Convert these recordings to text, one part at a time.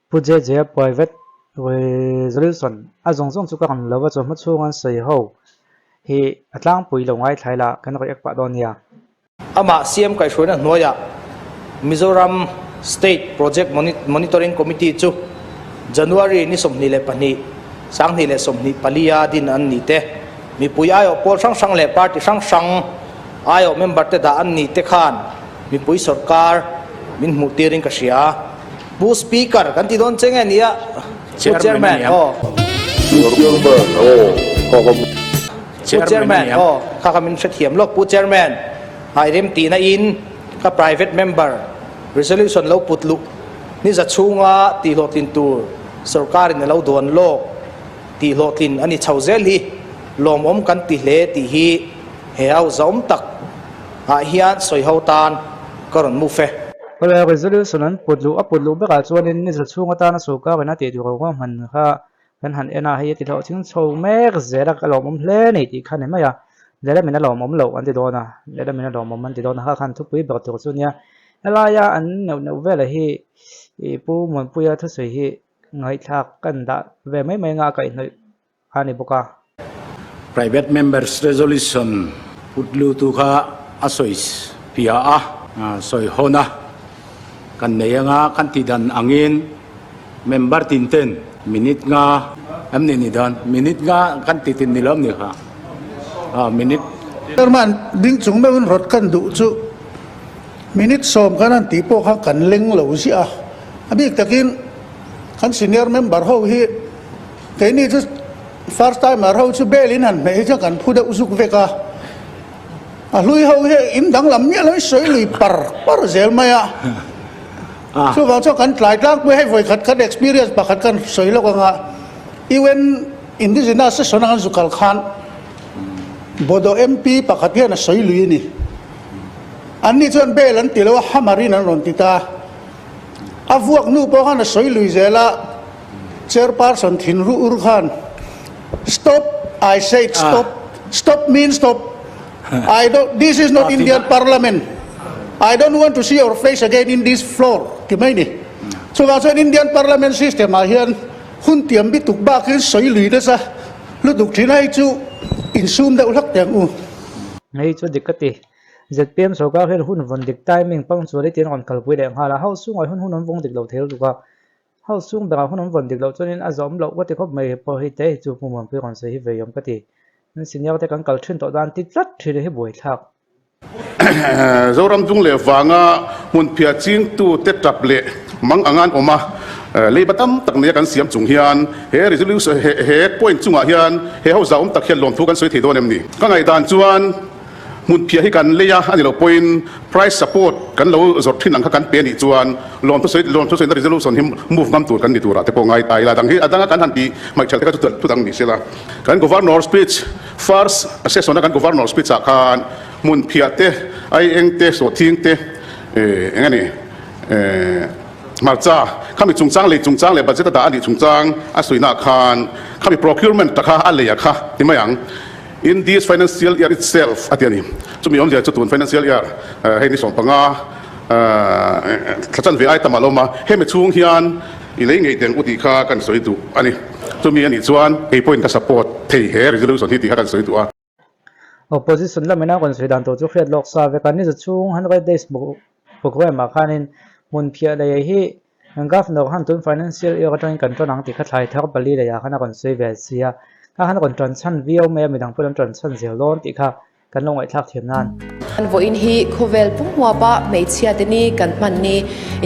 Pu JJ-a private resolution a zawng zawng chu ka rawn lo va, chawhma chhung an sawi ho hi a tlangpui lo ngaithlai la kan react pah dawn nia. Amah CM kaihhruaina hnuaiah Mizoram State Project Monitoring Committee chu January ni 22, 2024 a din an ni te, mipui aiawh pawl hrang hrang leh party hrang hrang aiawh member te dah an ni te khan mipui sorkar min hmuh tirin ka hria. Pu Speaker kan ti dawn che nge nia? Pu Chairman aw. Pu Chairman aw kha ka. Pu Chairman aw kha ka min hrethiam lawk Pu Chairman hai rem tihna in ka private member resolution lo put luh ni za chhunga tih hlawhtlin tur sorkar in a lo duan lawk tih hlawhtlin a ni chho zel hi lawmawm kan ti hle tih hi he hausa awm tak ah hian sawi ho tan ka rawn move e. Awle resolution an put luh a put luh berah chuanin ni za chhung atana sorkar in a tih tur ruang hman kha kan han en a, hei a ti hlawh ching chho mek zel a, ka lawmawm hle a ni tih kha ni mai a, lehlam in a lawmawm loh an ti dawn a, lehlam in a lawmawm an ti dawn a, kha khan thupui ber tur chu nia helaia an neuh neuh velah hi ih Pu Muanpuia thusawi hi ngaihthlak kan dah ve mai mai anga a kaihhnawih a ni bawk a. Private Members Resolution put lutu kha a sawi piah a, sawi hawn a, kan nei anga kan ti dan angin member tin ten minute nga em ni ni dawn, minute nga kan ti tin ni lo em ni kha, minute. Chairman ding chung meuhin rawt kan duh chu minute sawm khan an tih pawh kha kan leng lo ziah a, a bik takin kan senior member ho hi Keini chu first timer ho chu bel in han hmeh hi chuan kan phu deuh zuk vek a, a hlui ho hi in danglam miah lo in sawi lui par par zel mai a, chuvang chuan kan tlai tlangpui hei vawikhat kan experience pakhat kan sawi lawk anga UN Indigenous session a kan zu kal khan Bodo MP pakhat hian a sawi lui a ni, anni chuan bel an ti lo a hammer in an rawn ti ta, a vuak hnu pawh khan a sawi lui zel a. Chairperson thin ru ur khan stop I said stop stop means stop I don't this is not Indian parliament I don't want to see your face again in this floor ti mai ni chuvang chuan Indian parliament system ah hian hun tiam bi tuk bak in sawi lui nasa lutuk thin a hei chu insum deuh hlak teh ang u. Hei chu dik ka ti. ZPM sorkar hian hun vawn dik timing punctuality an rawn kalpui leh nghal a, house chungah hun hun an vawng dik lo thei lutuk a. House chung berah hun an vawn dik loh chuanin a zawm loh ka ti khawp mai pawh hei te hi chu Pu Muanpui rawn sawi hi vei awm ka ti. An senior te kan kal thin tawh dan ti tlat thin hi buaithlak. Zoram dung leh vanga hmun phiah chingtu te tap leh mang anga an awm a, leiba tam tak neia kan siam chung hian he resolution he point chungah hian he ho zahawm tak hian lawmthu kan sawi thei dawn em ni? Ka ngaihdan chuan Hmun phiah hi kan lei a, a ni lo pawhin price support kan lo zawrh thin ang kha kan pe a nih chuan lawmthu sawi lawmthu sawina resolution hi move ngam tur kan ni turah te pawh ngai ta ila. Dang hi a danga kan han tih hmaihthelh te kha chu thu dang ni sela. Kan Governor speech first session a kan Governor speech ah khan hmun phiah te, aieng te, sawhthing te eng a ni hmarcha khami chungchang lei chungchang leh budget a dah a nih chungchang a sawina ah khan khami procurement ta kha a lei a kha ti mai ang. In this financial year itself a ti a ni. Chumi awmzia chu tun financial year hei ni 15 thla chanve ai tam a lo awm a, hemi chhung hian i lei ngei teng u tih kha kan sawi duh a ni. Chumi a nih chuan kei pawhin ka support thei he resolution hi tih kha kan sawi duh a. Opposition lamina rawn sawi dan tur chu hriat lawk sa vek a, ni za chhung 100 days programme ah khanin hmun phiah lei hi Governor khan tun financial year atangin kan tan ang tih kha thlai thar pali leiah khan a rawn sawi ve si a, kha khan a rawn tan chhan viau mai a, midang pawhin an tan chhan zel dawn tih kha kan lo ngaihthlak thiam nan. An vawiin hi khawvel pumhuapa hmeichhia te ni kan hman ni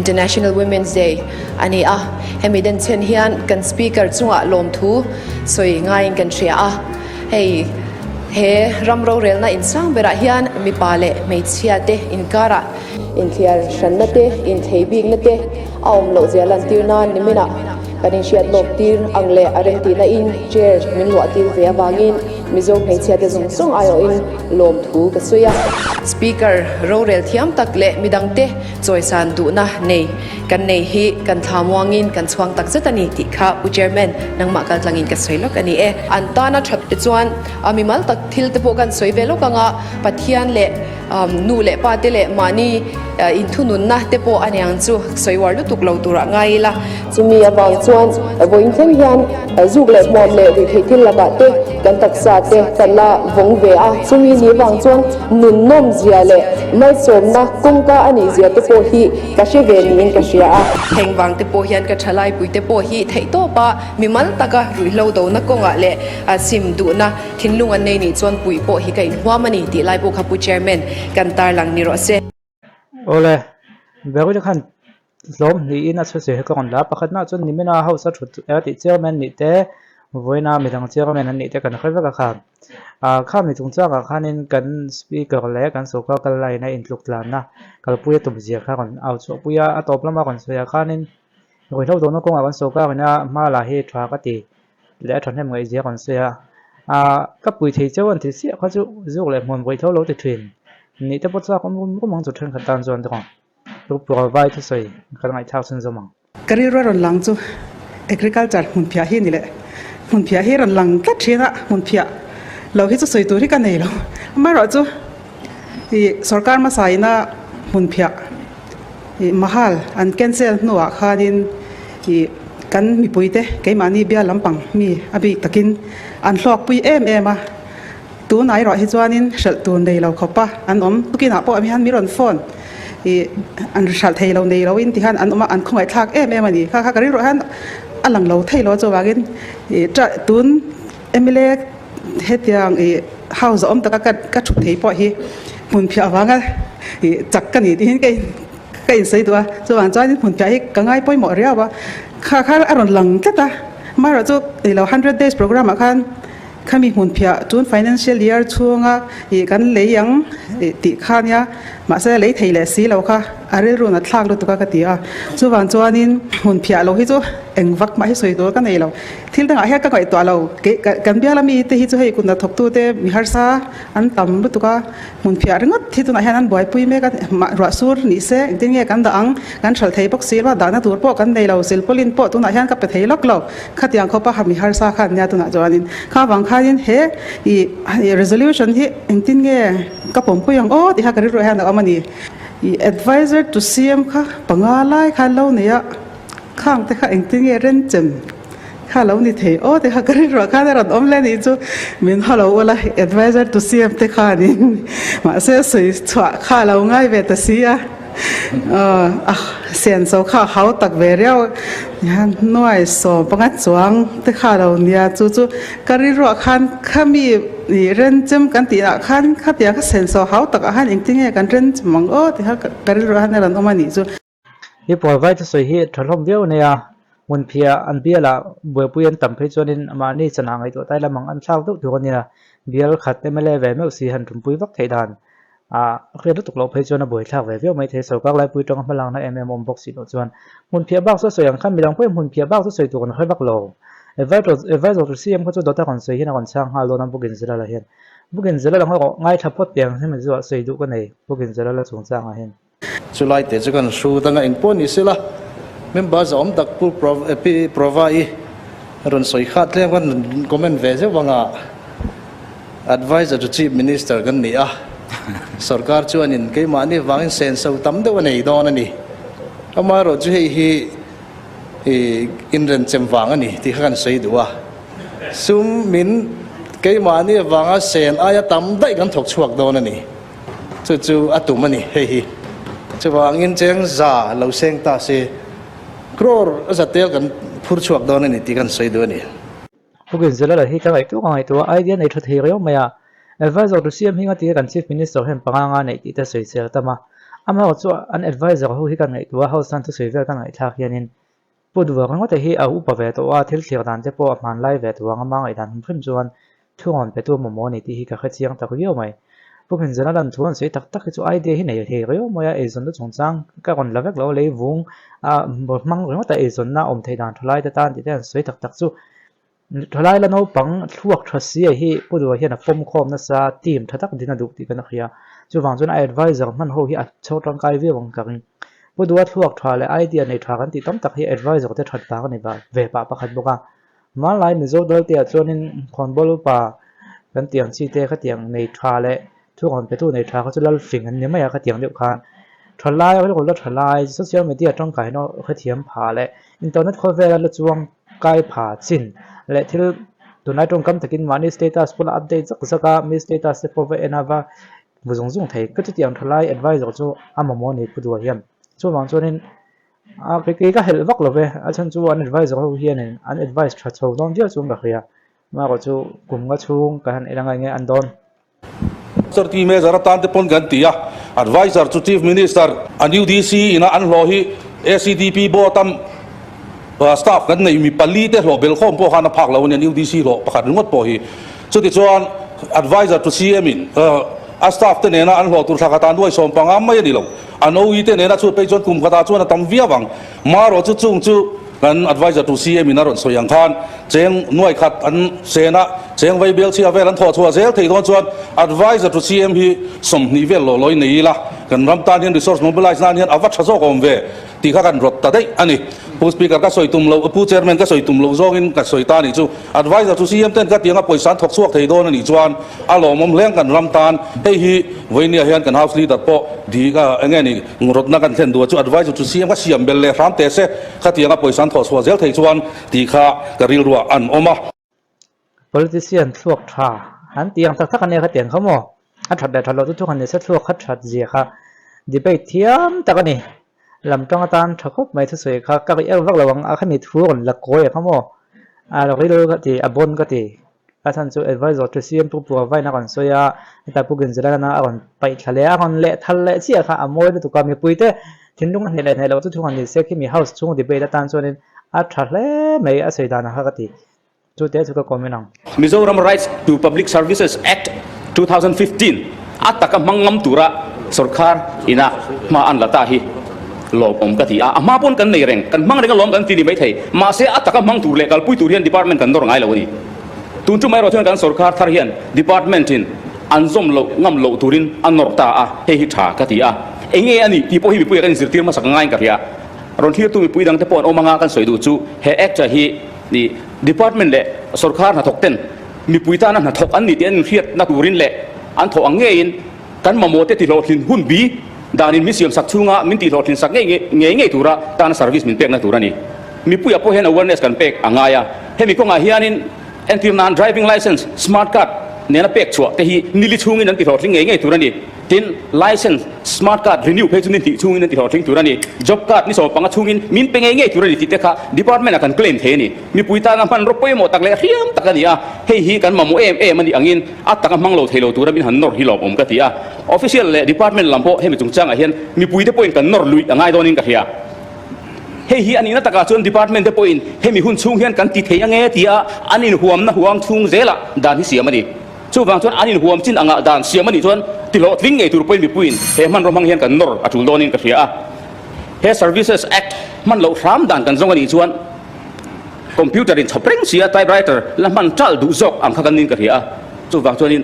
International Women's Day a ni a, hemi denchhen hian kan Speaker chungah lawmthu sawi ngaiin kan hria a, hei he ram rorelna insang berah hian mipa leh hmeichhia te inkarah Inthiar hranna te, inthei bikna te a awm loh zia lantir nan niminah kan inhriat lawk tir ang leh a remtihna in chair min luah tir ve avangin. Mizo hmeichhia te zawng zawng aiawhin lawmthu ka sawi a. Speaker rorel thiam tak leh midangte chawisan duhna nei kan nei hi kan thla muangin kan chhuang tak zet a ni tih kha Pu Chairman nangmah kaltlangin ka sawi lawk a ni e. An tana that te chuan mimal tak thil te pawh kan sawi ve lawk anga Pathian leh Nu leh pa te leh mahni inthununna te pawh a niang chu sawi uar lutuk lo turah ngai ila. Chumi avang chuan vawiin thleng hian zuk leh hmuam leh ruihtheih thil lakah te kan taksa te kan la vawng ve a, chumi ni vang chuan nun nawm zia leh malsawmna kawngka a nih zia te pawh hi ka hre ve niin ka hria a. Heng vang te pawh hian ka thalaipui te pawh hi theihtawpa mimal taka ruihhlo dona kawngah leh sim duhna Thinlung an nei nih chuan puih pawh hi ka inhuam a ni tih lai pawh kha Pu Chairman kan tarlang ni rawh se. Awle, Berry khan hlawm hnihin a chhuchhe hi ka rawn la. Pakhatna chuan Nimina House a thut a tih Chairman nih te, vawiina midang Chairman an nih te kan hre vek a kha. Ah kha mi chungchangah khanin kan Speaker leh kan sorkar kal laiin a intluk tlanna kalpui a tum zia kha rawn au chhuahpui a. A tawp lama rawn sawiah khanin ruihhlo dawhna kawngah kan sorkarin a hma lah hi tha ka ti. leh a thahnem ngaihzia kan sawi a, ah ka pui thei cheu an ti chiah kha chu zuk leh hmuam vawi tho lo ti thin nih te pawh chak awm rum rum ang chu thenkhat tan chuan tawng Rupua vai thusawi kan ngaihthlak chhun zawm ang. Ka rilru a rawn lang chu agriculture hmunphiah hi ni leh hmunphiah hi rawn lang tlat thin a, hmunphiah lo hi chu sawi tur hi ka nei lo. Amaherawhchu ih sorkar hmasa ina hmunphiah Ih mahal an cancel hnuah khanin ih kan mipuite keimahni bial lampang mi a bik takin an hlawkpui em em a, tunah erawh hi chuanin hralh tur nei lo khawpa an awm. Tukinah pawh hian mi rawn phone ih an hralh thei lo nei loin ti hian an awm a, an khawngaihthlak em em a ni. Kha kha ka rilruah hian a lang lo thei lo chuvangin ih tun mla hetiang ih house a awm taka ka ka thu thei pawh hi hmunphiah avanga ih chak ka ni tiin ka in ka insawi duh a chuvang chuanin hmunphiah hi ka ngai pawimawh riau a kha kha a rawn lang tlat a amaherawhchu ilo hundred days programme ah khan khami hmunphiah tun financial year chhunga ih kan lei ang ih tih kha nia mahse lei thei leh si lo kha a rilru na thlak lutuk a ka ti a chuvang chuanin hmunphiah lo hi chu eng vak mah hi sawi tur ka nei lo. Thil dangah hian ka ngaihtuah lo, kan bial ami te hi chu hei kutna thawktute mi harsa an tam lutuk a, hmunphiah ringawt hi tunah hian an buaipui mek a, ruah sur ni se engtin nge kan dah ang, kan hralh thei bawk si lo a, dahna tur pawh kan nei lo, silpawlin pawh tunah hian ka pe thei lawk lo, khatiang khawpa ha mi harsa kha an nia tunah chuanin kha vang khanin he ih resolution hi engtin nge ka pawmpui ang aw tih kha ka rilruah hian a awm a ni. Ih adviser to CM kha panga lai khan lo nei a. Khang te kha engtin nge renchem kha lo ni thei aw te kha ka rilruah khan a rawn awm le nih chu min haw lo ula adviser to CM te khanin mahse sawi chhuah kha lo ngai ve ta si a aw a senso kha a hau tak ve riau hian nuai sawm panga chuang te kha lo nia chu chu ka rilruah khan khami ih renchem kan tih ah khan khatiang kha senso hau tak ah khan engtin nge kan renchem ang aw ti kha ka rilruah khan a rawn awm a nih chu. He pawl vai thusawi hi tha hlawm viau a nei a, hmunphiah an bialah buaipui an tam phei chuanin mahni chanah ngaihtuah tai lamang an thlak deuh tur a nia, bial khat mla ve meuh si han ṭumpui vak theih dan ah hriat lutuk loh phei chuan a buaithlak ve viau mai thei, sorkar laipui ṭanga hmalakna em em awm bawk si loh chuan hmunphiah bak chu a sawi ang khan midang pawhin hmunphiah bak chu sawi tur an hre vak lo. Advisor to CM kha chu dawt a rawn sawi hian a rawn chhang nghal dawn a Bukin Zilala hian Bukin Zilala ngaw ngaithla phawt teh ang hemi chu a sawi duh ka nei Bukin Zilala chungchangah hian. Chulai te chu kan hru dang a engpawh ni sela, member zawm tak Pu Pi Prova i rawn sawi khat tlem khan rawn comment ve zeuh anga Adviser to Chief Minister kan ni a, sorkar chuanin keimahni vangin senso tam deuh a nei dawn a ni. Amaherawhchu hei hi i inrenchem vang a ni tih kha kan sawi duh a, sum min keimahni avanga sen aia tam daih kan thawk chhuak dawn a ni. Chu chu a tum a ni hei hi. Chuvangin cheng za lo seng ta se crore a za tel kan phur chhuak dawn a ni tih kan sawi duh a ni. Booking Zelala hi ka ngaihtuah ka ngaihtuah a, idea nei tha thei riau mai a. Advisor tu siam hi nga tia kan Chief Minister hian panga nga neih tih te sawi sel tam a. Amaherawh chu an advisor ho hi kan ngaihtuah a, house tan thusawi vel kan ngaihthlak hianin Pu Duha ringawt hi a upa ve tawh a, thil thlir dan te pawh a hmanlai ve tawh ang a, hmangaih dan hrim hrim chuan thu rawn pe tu mamawh a ni tih hi ka hrechiang tak viau mai. Pu Khinzela lan thu an sawi tak tak hi chu idea hi nei thei riau mai a, eizawnna chungchang ka rawn la vek lo a, leivung a hmang ringawt a eizawnna awm theih dan tha lai te tan tih te an sawi tak tak chu. Thalai la naupang thluak tha sia hi Pu Duha hian a pawm khawm nasa team tha tak din a duh tih kan hria. Chuvang chuan a advisor hman ho hi a chho tangkai viau ang ka ring. Pu Duha thluak tha leh idea nei tha kan tih tam tak hi advisor te that vang a ni ve pah pakhat bawk a. Hmanlai Mizo dalte ah chuanin khawnbawl upa kan tih ang chi te khatiang nei tha leh Thukawn petu nei tha kha chu Lalfing an ni mai a khatiang deuh khan thalai a rilru la thalai social media tangkai hian a hrethiam pha leh internet khawvela la chuang kai pha chin leh thil tunlai tawngkam takin mahni status pawh la update zak zak a mi status te pawh va en a va bu zung zung thei ka chutiang thalai advisor chu a mamawh a ni pu duh hian chuvang chuanin a kei ka helh vak lo ve a chhan chu an advisor ho hianin an advice tha chho dawn viau chuan ka hria amaherawhchu chu kum nga chhung kan han en a ngaih nge an dawn. Authority measure atan te pawn kan ti a, Adviser chu Chief Minister an UDC ina an hlawh hi ACDP board a staff kan neih mi pali te hlawh belkhawm pawh khan a phak lo a ni an UDC hlawh pakhat ringawt pawh hi. Chutichuan Adviser to CM in a staff te nena an hlawh tur thla khatah nuai 15 mai a ni lo. An OE te nena chhut phei chuan kum khatah chuan a tam viau ang. Marawh chu chung chu Kan adviser tu CM in a rawn sawi ang khan cheng nuai khat an sen a, cheng vai bial chhia vel an thawh chhuah zel thei dawn chuan adviser tu CM hi 20 vel lawh lawin nei ila kan ram tan hian resource mobilise nan hian a va tha zawk awm ve tih kha kan rawt ta daih a ni. Pu Speaker ka sawi tum loh, Pu Chairman ka sawi tum loh zawngin ka sawi ta a nih chu. Adviser tu CM ten ka tianga pawisa an thawk chhuak thei dawn a nih chuan a lawmawm hleng kan ram tan. Hei hi vawinia hian kan House Leader pawh di ka enge ni rawtna kan thlen duh a chu adviser tu CM ka siam bel leh hram teh se. Khatianga pawisa an thawh chhuah zel thei chuan tih kha ka rilruah an awm a. Politician thluak tha an tih ang tak tak a nia khatiang kha maw? A that leh that loh chu thuk han ni se thluak kha that zia kha debate thiam tak a ni. Lam tang atan tha khawp mai thusawi kha ka ri er vak lo ang a khami thu rawn la kawi a kha maw? A rilru ka ti a bawn ka ti. A chhan chu advisor chu CM Pu Pua Vain a rawn sawi a, hetah Pu Ginzalana a rawn paih thla leh a, a rawn leh thal leh chiah kha a mawi lutuk a, mipuite thinlung a hneh leh hneh loh chu thung han ni se khi mi house chhung debate atan chuanin a tha hle mai a sawi danah kha ka ti. Chu te chu ka comment ang. Mizoram Rights to Public Services Act 2015 a taka hmang ngam tura sorkar ina hma an la ta hi lawmawm ka ti a, a hma pawn kan nei reng, kan hmang reng alawm kan ti ni maithei, mahse a taka hmang tur leh kalpui tur hian department kan nawr ngai lo a ni. Tun tum erawh chuan kan sorkar thar hian department in an zawm loh ngam loh turin a nawr ta a, hei hi tha ka ti a. Enge a nih tih pawh hi mipuia kan inzirtir hmasak ngaiin ka hria. Rawn thlirtu mipui dangte pawh an awm anga kan sawi duh chu he Act-a hi department leh sorkar hnathawk ten mipui tana hnathawk an nih tih an inhriatna turin leh an thawh ang ngeiin kan mamawh te tihlawhtlin hun bi danin min siamsak chhunga min tihlawhtlin sak ngei ngei ngei tura tana service min pekna tur a ni. Mipuiah pawh hian awareness kan pek a ngai a, hemi kawngah hianin entir nan driving licence, smart card nena pek chhuah te hi nili chhungin an tihlawhtling ngei ngei tur a ni. Tin, licence, smart card renew phei chu ni hnih chhungin an tihlawhtling tur a ni. Job card ni 15 chhungin min pe ngei ngei tur a ni tih te kha department ah kan claim thei a ni. Mipui tana hmanraw pawimawh tak leh hriam tak a ni a, hei hi kan mamawh em em a nih angin a taka hmang lo thei lo tura min han nawr hi lawmawm ka ti a. Official leh department lam pawh hemi chungchangah hian mipuite pawhin kan nawr luih a ngai dawnin ka hria. Hei hi a nihna takah chuan department te pawhin hemi hun chhung hian kan ti thei ange tia an inhuamna huang chhung zelah dan hi siam a ni. Chuvang chuan an inhuam chin angah dan siam a nih chuan tihlawhtling ngei tur pawhin mipuiin he hmanraw hmang hian kan nawr a tul dawnin ka hria a. He Services Act hman loh hram dan kan zawng a nih chuan computer in chhawp reng sia typewriter la hman ṭalh duh zawk ang kha kan niin ka hria a. Chuvang chuanin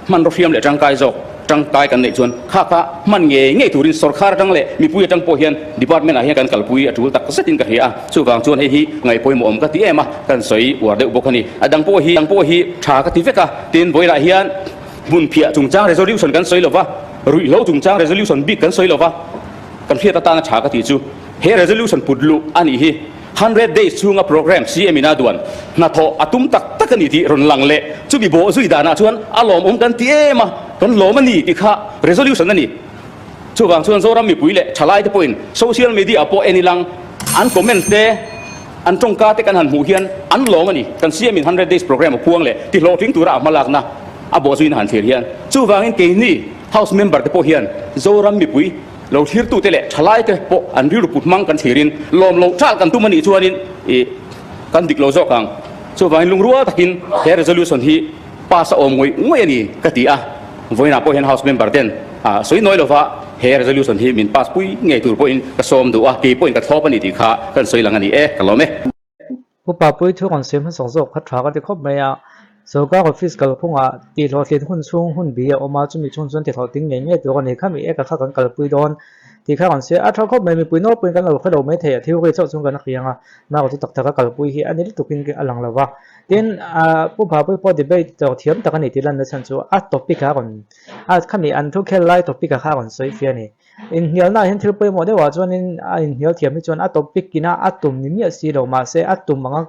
Hmanraw hriam leh tangkai zawk tangkai kan neih chuan kha kha hman ngei ngei turin sorkar atang leh mipui atang pawh hian department ah hian kan kalpui a tul tak zetin ka hria a, chuvang chuan hei hi ngaihpawimawh awm ka ti em a, kan sawi uar deuh bawk a ni. A dang pawh hi dang pawh hi tha ka ti vek a, tin vawilah hian hmun phiah chungchang resolution kan sawi lova, ruihhlo chungchang resolution bik kan sawi lova, kan hriat atana tha ka tih chu he resolution put luh a nih hi. 100 days chhunga programme CM in a duan hnathawh a tum tak tak a ni tih rawn lang leh chumi bawh zui danah chuan a lawmawm kan ti em a, kan lawm a ni tih kha resolution a ni. Chuvang chuan Zoram mipui leh thalaite pawhin social media ah pawh en ilang an comment te, an tawngka te kan han hmuh hian an lawm a ni. Kan CM in 100 days programme a puang leh ti hlawhtling tura a hmalakna a bawh zuiin a han thlir hian chuvangin keini House member te pawh hian Zoram mipui Lo thlirtute leh thalaite pawh an rilru put hmang kan thlirin lawm loh ṭalh kan tum a nih chuanin ih kan dik lo zawk ang. Chuvangin lungrual takin he resolution hi pass a awm ngawih ngawih a ni ka ti a. Vawiinah pawh hian House member ten sawi nawi lova he resolution hi min pass pui ngei tur pawhin ka sawm duh a, kei pawhin ka thlawp a ni tih kha kan sawi lang a ni e, ka lawm e. Pu. Pu Papui thu rawn sawi hmasawk zawk kha tha ka ti khawp mai a. Sorkar office kalphungah tihhlawhtlin hun chhung hun bi a awm a, chumi chhung chuan tihlawhtling ngei ngei tur a ni. Khami eka kha kan kalpui dawn tih kha rawn sawi a, a tha khawp mai. Mipui nawlpuiin kan lo hre lo mai thei a, theory chauh chung kan hria ang a, mahrawh chu tak taka kalpui hi a ni lutukin a lang lo va. Tin, Pu Papui pawh debate tawh thiam tak a ni tih lanna chhan chu a topic a rawn a khami an thu khel lai topic a kha a rawn sawi fiah a ni. Inhnialnaah hian thil pawimawh deuhah chuanin a inhnial thiam hi chuan a topic ina a tum ni miah si lo mahse a tum anga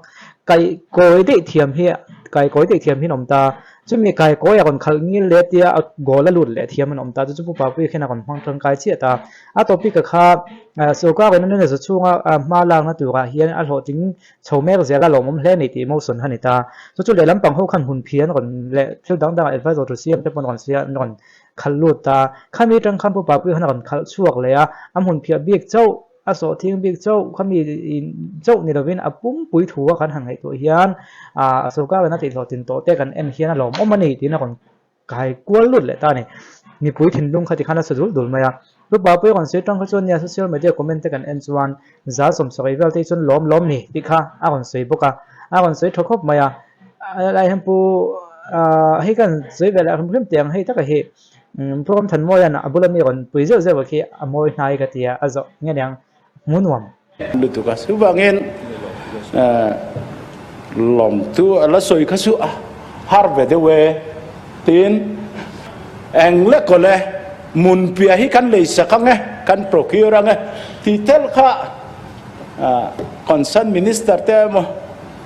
kaihkawi daih thiam hi kaihkawi daih thiam hi an awm ta. Chumi kaihkawi a rawn khalh ngil leh tia a goal a lut leh thiam an awm ta chu chu Pu Papuia khian a rawn hmang tangkai chiah ta. A topic a kha sorkar in a nuna za chhunga hma lakna turah hian a hlawhtling chho mek zel a lawmawm hle a ni tih motion kha a ni ta. Chu chu lehlam pang ho khan hun phi an rawn leh thil dang dangah advisor thu siam te pawh an rawn sia an rawn khalh lut ta. Khami atang khan Pu Papui khan a rawn khalh chhuak leh a, a hmun phiah bik chauh, a sawh thing bik chauh, khami chauh ni lovin a pumpui thu a kan han ngaihtuah hian ah sorkar in a tihhlawh tin tawh te kan en hian a lawmawm a ni tiin a rawn kai kual lut leh ta a ni. Mipui thinlung kha tikhan a sa dul dul mai a. Pu Papui rawn sawi tang kha chuan nia social media comment te kan en chuan za 70 vel te hi chuan lawm lawm ni tih kha a rawn sawi bawk a, a rawn sawi tha khawp mai a. Helai hian pu ah hei kan sawi ve leh hrim hrim teh ang hei taka hi Pu Ramthanmawia'n a bula mi rawn pui zeuh zeuh a khi a mawi hnai ka ti a, a zawh nge niang hmu nuam. Lutuk a, chuvangin lawmtu a la sawi kha chu a har ve deuh e tiin eng le kaw le Munpia hi kan lei sak ang e, kan procure ang e tih tel kha concern minister te emaw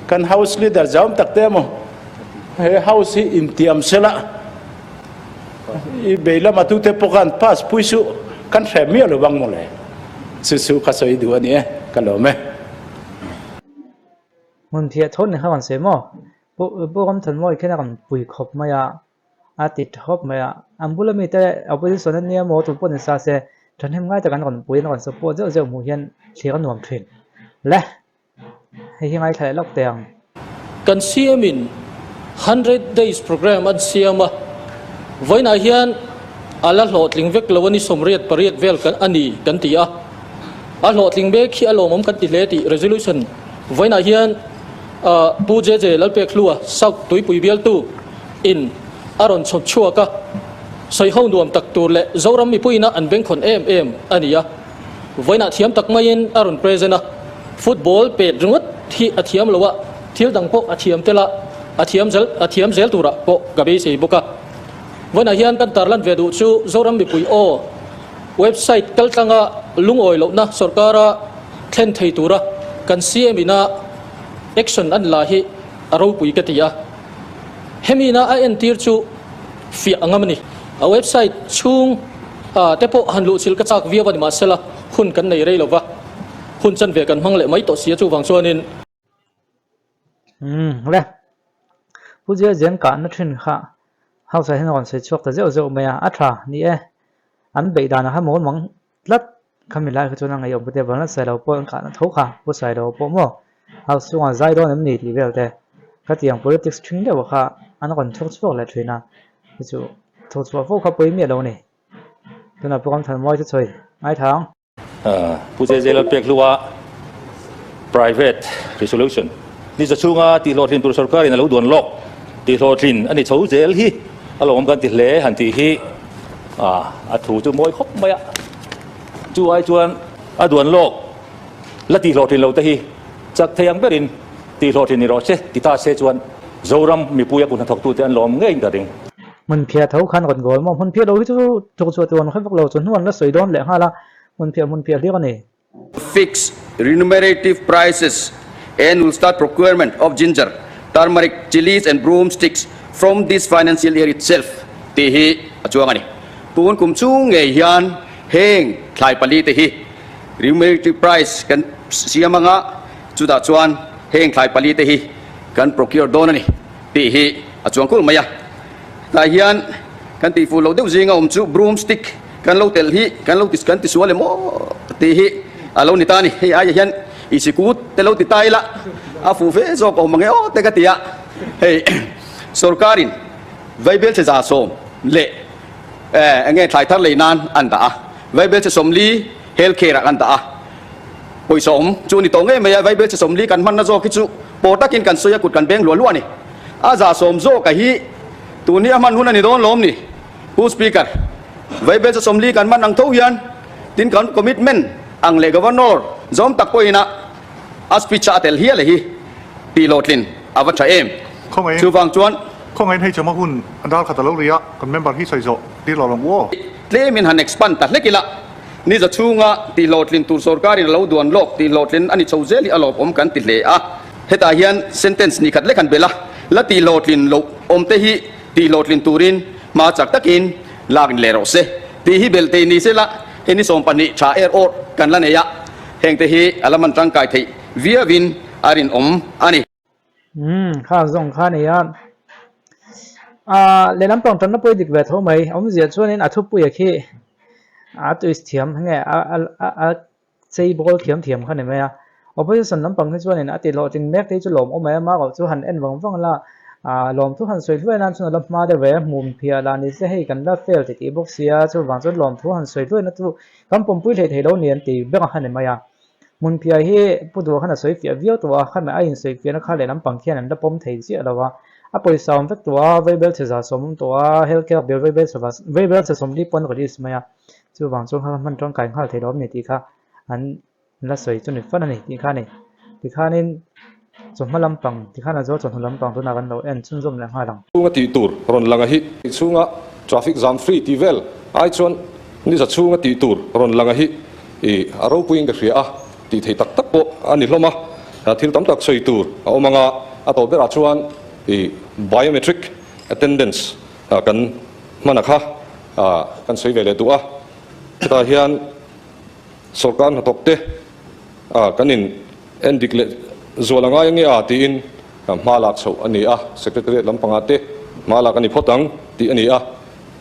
Kan House Leader zau tak te emaw he House hi intiam sela i bei lama tute pawh khan pass pui suh kan hre miah lo bang mawle. Chu chu ka sawi duh a ni e, ka lawm e. Hmun phiah tho ni kha rawn sawi maw? Pu Pu Ramthanmawi khian a rawn pui khawp mai a, a ti tha khawp mai a. An bula mite opposition an nia maw tun pawh ni sa se thahnem ngai tak an rawn pui an rawn support zeuh zeuh hmuh hian thlir a nuam thin. Le! Hei hi ngaithla leh lawk teh ang. Kan CM in Hundred Days Programme an siam a, vawiinah hian a la hlawhtling vek lo a ni 88 vel kan a ni kan ti a, a hlawhtling mek hi a lawmawm kan ti hle tih resolution vawiinah hian Pu JJ Lalpekhlua South Tuipui bialtu in a rawn chhawp chhuak a, sawiho nuam tak tur leh Zoram mipuiina an bengkhawn em em a ni a. Vawiinah thiam tak maiin a rawn present a, football pet ringawt hi a thiam lo a, thil dang pawh a thiam tel a, a thiam zel a thiam zel turah pawh ka beisei bawk a. Vawiinah hian kan tarlan ve duh chu Zoram mipui aw website kaltlanga lungawi lohna sawrkara thlen thei tura kan CM ina action an la hi a ropui ka ti a. Hemi ina a entir chu fiah a ngam a ni. A website chhung te pawh han luhchilh ka chak viau a ni mahsela hun kan nei rei lova, hun chanve kan hmang leh mai tawh si a chuvang chuanin. Umm le, Pu Zia Zen kahna thin kha House ah hian a rawn sawi chhuak ta zeuh zeuh mai a, a tha ni e, an beih danah khan mawl mang tlat khami lai kha chuan a ngeiawm ka tia Vanlal Sailo pawh an kahna tho kha Pu Sailo pawh maw House chungah zai dawn em ni tih vel te khatiang politics ṭhing deuh kha an rawn thawk chhuak leh ṭhin a chu chu thawk chhuah fo kha pawi miah lo a ni tunah pawh Ramthanmawi chu chhawi ngaithla ang. Pu JJ Lalpekhlua Private Resolution ni za chhunga tihhlawhtlin tur sorkarin a lo duan lawk tihhlawhtlin a ni chho zel hi a lawmawm kan ti hle han tih hi a thu chu mawi khawp mai a, chu ai chuan a duan lawk la tihhlawhtlin lo te hi chak thei ang berin tihhlawhtlin ni rawh se ti ta se chuan Zoram mipui a kut hnathawktute an lawm ngeiin ka ring. Hmunphiah tho khan rawn goal maw? Hmunphiah lo hi chu thawk chhuah tur an hre vak lo, chu hnu an la sawi dawn leh nghal a, hmunphiah hmunphiah hlir a ni. Fix remunerative prices and will start procurement of ginger, turmeric, chillies and broom sticks from this financial year itself tih hi a chuang a ni. Tun kum chung ngei hian heng thlai pali te hi remunerative price kan siam anga chutah chuan heng thlai pali te hi kan procure dawn a ni tih hi a chuang kulh mai a. Tah hian kan tihfuh loh deuh zinga awm chu broom stick kan lo telh hi kan lo kan tisual em aw tih hi a lo ni ta a ni. Hei aiah hian i sikut te lo ti ta ila a fuh ve zawk awm ang e aw te ka ti a. Hei sorkarin vaibelchhe 70 leh eng nge thlai thar lei nan an dah a, vaibelchhe 40 health care ah an dah a. Pawisa awm chu a ni tawh ngei mai a, vaibelchhe 40 kan hmanna zawk hi chu. Pawh takin kan sawi a kut kan beng hluah hluah a ni. A 110 zawka hi tun hi a hman hun a ni dawn lawm ni? Pu Speaker, Vaibel 40 kan hman ang tho hian tin kan commitment ang leh Governor zawm tak pawhin a a speech a tel hial hi tih hlawhtlin a va tha em? Chuvang chuan. Khawngaihin hei chama hun a dar khat a lo ri a, kan member hi sawi zawh tir lo ang u aw. Tlemin han expand ta hlek ila, ni za chhunga tih hlawhtlin tur sorkarin a lo duan lawk tih hlawhtlin a ni chho zel hi a lawmawm kan ti hle a. Hetah hian sentence ni khat lek han belh a, la tih hlawhtlin loh awm te hi tih hlawhtlin turin hma chak takin lak ni leh rawh se tih hi belh thei ni sela, hei ni 20 tha er awr kan la nei a, hengte hi a la hman tangkai theih viauin a rinawm a ni. Umm kha zawng kha nia ah lehlam pang tanna pawh i dik ve tho mai awmzia chuanin a thupuia khi a twist thiam nge a a a chei bawl thiam thiam kha ni mai a opposition lampang hi chuanin a ti hlawhtling mek te hi chu lawm awm mai a marawh chu han en vang vang la ah lawmthu han sawi hluai nan chuan a la hma deuh ve hmum phiah lah ni se hei kan la fail titih bawk sia chuvang chuan lawmthu han sawi hluai na chu kan pawmpui hlei thei lo ni an ti ber a kha ni mai a. Hmunphiah hi Pu Duha khan a sawi fiah viau tawh a, khami a insawi fiahna kha lehlam pang khian an la pawm thei chiah lo a. A pawisa awm vek tawh a, Vaibel chhe 110 awm tawh a, Health Care Bill Vaibel chhe Vaibel chhe 40 pawn release mai a. Chuvang chuan kha hman tangkai nghal thei lo awm ni tih kha an la sawi chu ni fan a ni tih kha a ni. Tikhanin chawhma lampang tikhan a zo chawhnu lampang tunah kan lo en chhunzawm leh nghal ang. Chhunga tih tur rawn lang a hi. Chhunga traffic jam free tih vel ai chuan ni za chhunga tih tur rawn lang a hi i a ropuiin ka hria a, tih theih tak tak pawh a ni hlawm a, thil tam tak sawi tur a awm ang a, a tawp berah chuan i biometric attendance kan hman a kha kan sawi ve leh duh a, hetah hian sawrkar hnathawk te kan in en dik leh zual a ngai ange a tiin hma lak chhoh a ni a, secretariat lampangah te hma lak a ni phawt ang tih a ni a.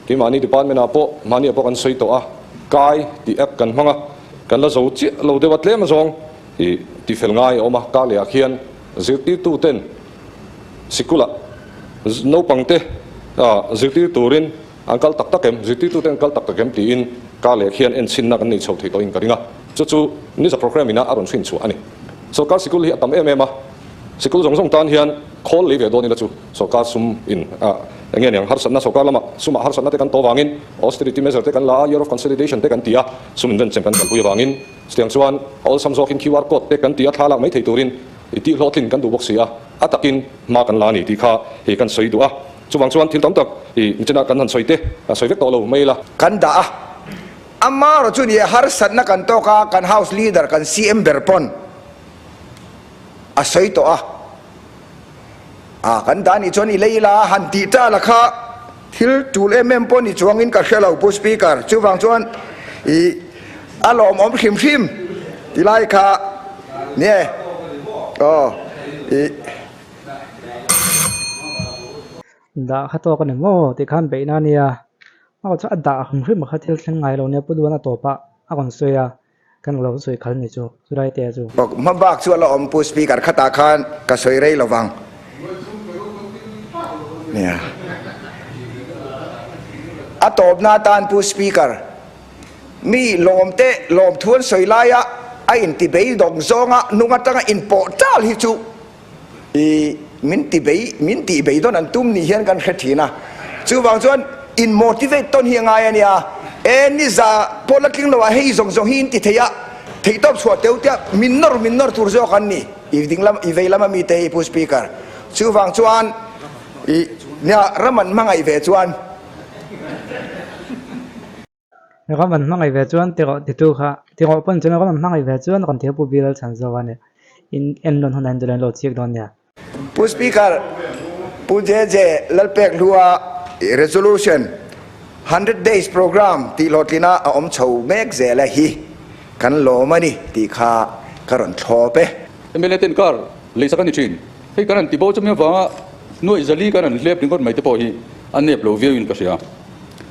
Keimahni department ah pawh mahni ah pawh kan sawi tawh a, kai tih app kan hmang a, kan la zo chiah lo deuh a tlem azawng ih tihfel ngai a awm a, kar leh ah khian zirtirtu ten sikul ah naupang te ah zirtir turin an kal tak tak em, zirtirtu ten an kal tak tak em tiin kar leh khian enchhinna kan nei chho thei tawh in ka ring a, chu chu Niza programme ina a rawn hrin chhuah a ni. Sorkar sikul hi a tam em em a, sikul zawng zawng tan hian khawl lei ve dawn ila chu Sorkar sum in ah eng nge niang harsatna sorkar lamah sumah harsatna te kan tawh vangin austerity measure te kan la a, year of consolidation te kan ti a, sum invent chem kan kalpui avangin chutiang chuan a awlsam zawkin QR code te kan ti a thla lak mai thei turin i tih hlawhtlin kan duh bawk si a, a takin hma kan la a ni tih kha hei kan sawi duh a, chuvang chuan thil tam tak i nichinah kan han sawi te a sawi vek tawh lo mai ila. Kan dah a, amarawh chu ni e harsatna kan tawk a, kan house leader kan CM ber pawn a sawi tawh a. A kan dah nih chuan i lei ila han tih ta la kha thil tul em em pawh ni chuangin ka hre lo Pu Speaker chuvang chuan i a lawmawm hrim hrim ti lai kha nie aw i. Dah kha tawk a ni maw tih khan beihna a nia a chu a dah hrim hrim kha thil thleng ngai lo nia Pu Duan a tawpah a rawn sawi a. Kan lo sawi khal ni chu, chulai te chu. Bawk hma bak chu a la awm Pu Speaker khatah khan ka sawi rei lo vang. Nia. A tawpna atan Pu Speaker, mi lawm te lawm thu an sawi laia a inti beidawng zawnga nung atanga inpawh tal hi chu I min ti bei, min tih bei dawn an tum ni hian kan hre thin a. Chuvang chuan in motivate tawn hi a ngai a nia. E ni za pawh la tling lo ah hei zawng zawng hi in ti thei a, theihtawp chhuah teu tia min nawr min nawr tur zawk an ni. I ding lam, i vei lam a mi te hi Pu Speaker. Chuvang chuan i nia ram an hmangaih ve chuan. Ram an hmangaih ve chuan ti rawh titu kha ti rawh pawn chuan ram an hmangaih ve chuan rawn ti a Pu Bill chhan zo a ni. In en lawn hunah in duhlo in lo chik dawn nia. Pu Speaker, Pu JJ Lalpekhlua Resolution 100 Days Programme tih hlawhtlina a awm chho mek zel a hi kan lawm a ni tih kha ka rawn thlawp e. MLA ten car leisak a ni thin. Hei kan han ti bo chumi avanga nuaih zali kan han hlep ringawt mai te pawh hi a nep lo viauin ka hria.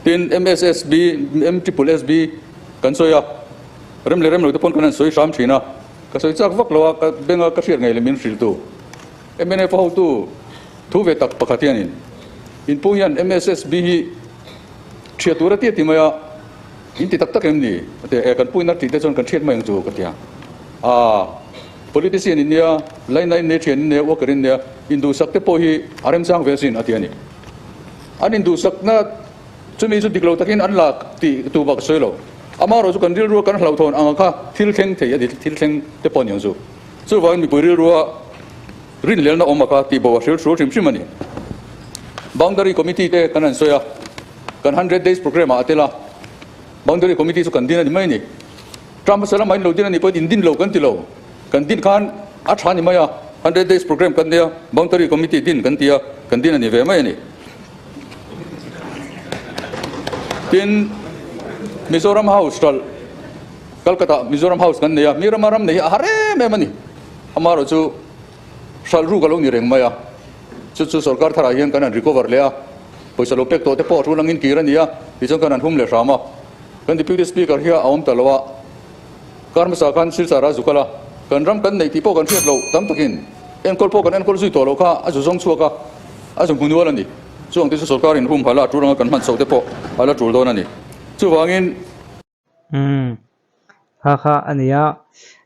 Tin, MSSB, MSSSB kan sawi a, rem leh rem lo te pawn kan han sawi hram thin a, ka sawi chak vak lo a, ka benga ka hriat ngei leh min hrilh tu mnf hotu thu ve tak pakhat hianin inpu hian MSSB hi thiat tur a ti a ti mai a, in ti tak tak em ni? A ti a, e kan puina tih te chuan kan hriat mai ang chu ka ti a, aa. Politician in nia, laina in nei thian in nia, worker in nia, induhsak te pawh hi a remchang ve asin a ti a ni. An induhsakna chumi chu dik lo takin an la tih tu bak a sawi lo. Amaherawh chu kan rilrua kan hlauhthawn anga kha thil thleng thei a ti, thil thleng te pawh a ni ang chu. Chuvangin mipui rilrua rinhlelna awm a kha tih bo a hril hrul hrim hrim a ni. Boundary Committee te kan han sawi a, kan hundred days programme ah a tel a, Boundary Committee chu kan din a ni mai a ni. Term hmasa lamah in lo din a nih pawhin in din lo kan ti lo. Kan din khan a tha a ni mai a, hundred days programme kan nei a, Boundary Committee din kan ti a, kan din a ni ve mai a ni. Tin, Mizoram House hralh, Calcutta Mizoram House kan nei a, mi rama ram nei hi a har em em a ni. Amaherawhchu hralh ruk a lo ni reng mai a, chu chu sorkar tharah hian kan han recover leh a, pawisa lo pek tawh te pawh a tul angin kir a ni a, tichuan kan han hum leh hram a. Kan Deputy Speaker hi a awm ta lo a, kar hmasa khan Silchar a zu kal a, kan ram kan neih tih pawh kan hriat loh tam takin enkawl pawh kan enkawl zui tawh loh kha a zu zawng chhuak a, a zu hmu nual a ni. Chuang te chu sorkar in hum halh a, a tul anga kan hman chhoh te pawh a la tul dawn a ni. Chuvangin. Umm. Kha kha a nia.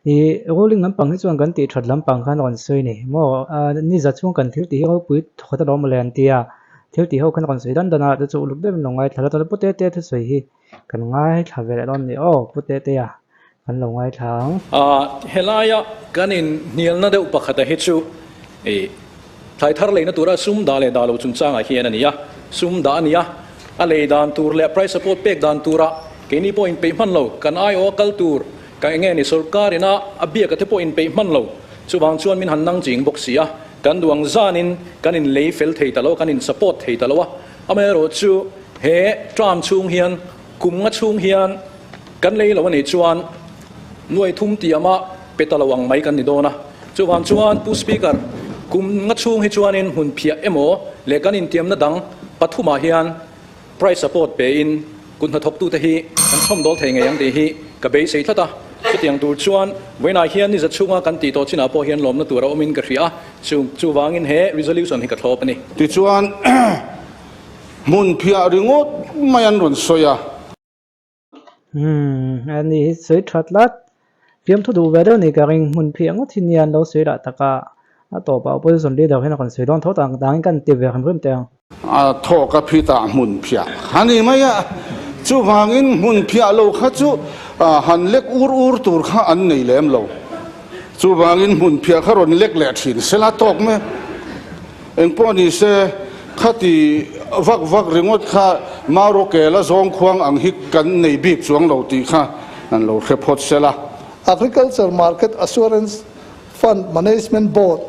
Ih ruling lampang hi chuan kan tih that lampang khan a rawn sawi ni maw? Ni za chhung kan thil tih hi ropui thawkhat alawm mawle an tia. Thil tih ho khan a rawn sawi dan dan a, chu chu uluk deuhin lo ngaithla la chuan Pu Tete thusawi hi kan ngaithla ve leh dawn ni aw Pu Tetea kan lo ngaithla ang. Helaia kan inhnialna deuh pakhata hi chu ih thlai thar leina tura sum dah leh dah lo chungchangah hian a ni a, sum dah a ni a, a lei dan tur leh price support pek dan tura Keini pawh inpeih hman lo, kan aiawh a kal tur, ka enge ni sorkar ina a biak a te pawh inpeih hman lo, chuvang chuan min han nang ching bawk si a, kan duh ang zanin kan in lei fel thei ta lo, kan in support thei ta lo a, amaherawh chu he term chhung hian kum nga chhung hian kan lei lo a nih chuan nuai thum tiama pe ta lo ang mai kan ni dawn a, chuvang chuan Pu Speaker kum nga chhung hi chuanin hmun phiah emaw leh kan intiamna dang pathumah hian Price support pe in kut hnathawktute hi kan chhawmdawl thei ngei ang tih hi ka beisei tlat a, chutiang tur chuan vawiinah hian ni za chhunga kan tih tawh chinah pawh hian lawmna tur a awmin ka hria a, chu chuvangin he resolution hi ka thlawp a ni. Tichuan hmun phiah ringawt mai an rawn sawi a. Umm a ni hi sawi that tlat. Fiamthu duh ve deuh ni ka ring hmun phiah ngawt hi nia an lo sawi lah tak a, a tawpah opposition leader hian a rawn sawi dawn tho tak ang dangin kan ti ve hrim hrim teh ang. A thawk a phitah hmun phiah a ni mai a, chuvangin hmun phiah lo kha chu han lek ur ur tur kha an nei lem lo. Chuvangin hmun phiah kha rawn lek leh thin sela tawk mai. Engpawh ni se, khati vak vak ringawt kha Maurawkela zawngkhuang ang hi kan nei bik chuang lo tih kha an lo hre phawt se la. Agriculture Market Assurance Fund Management Board,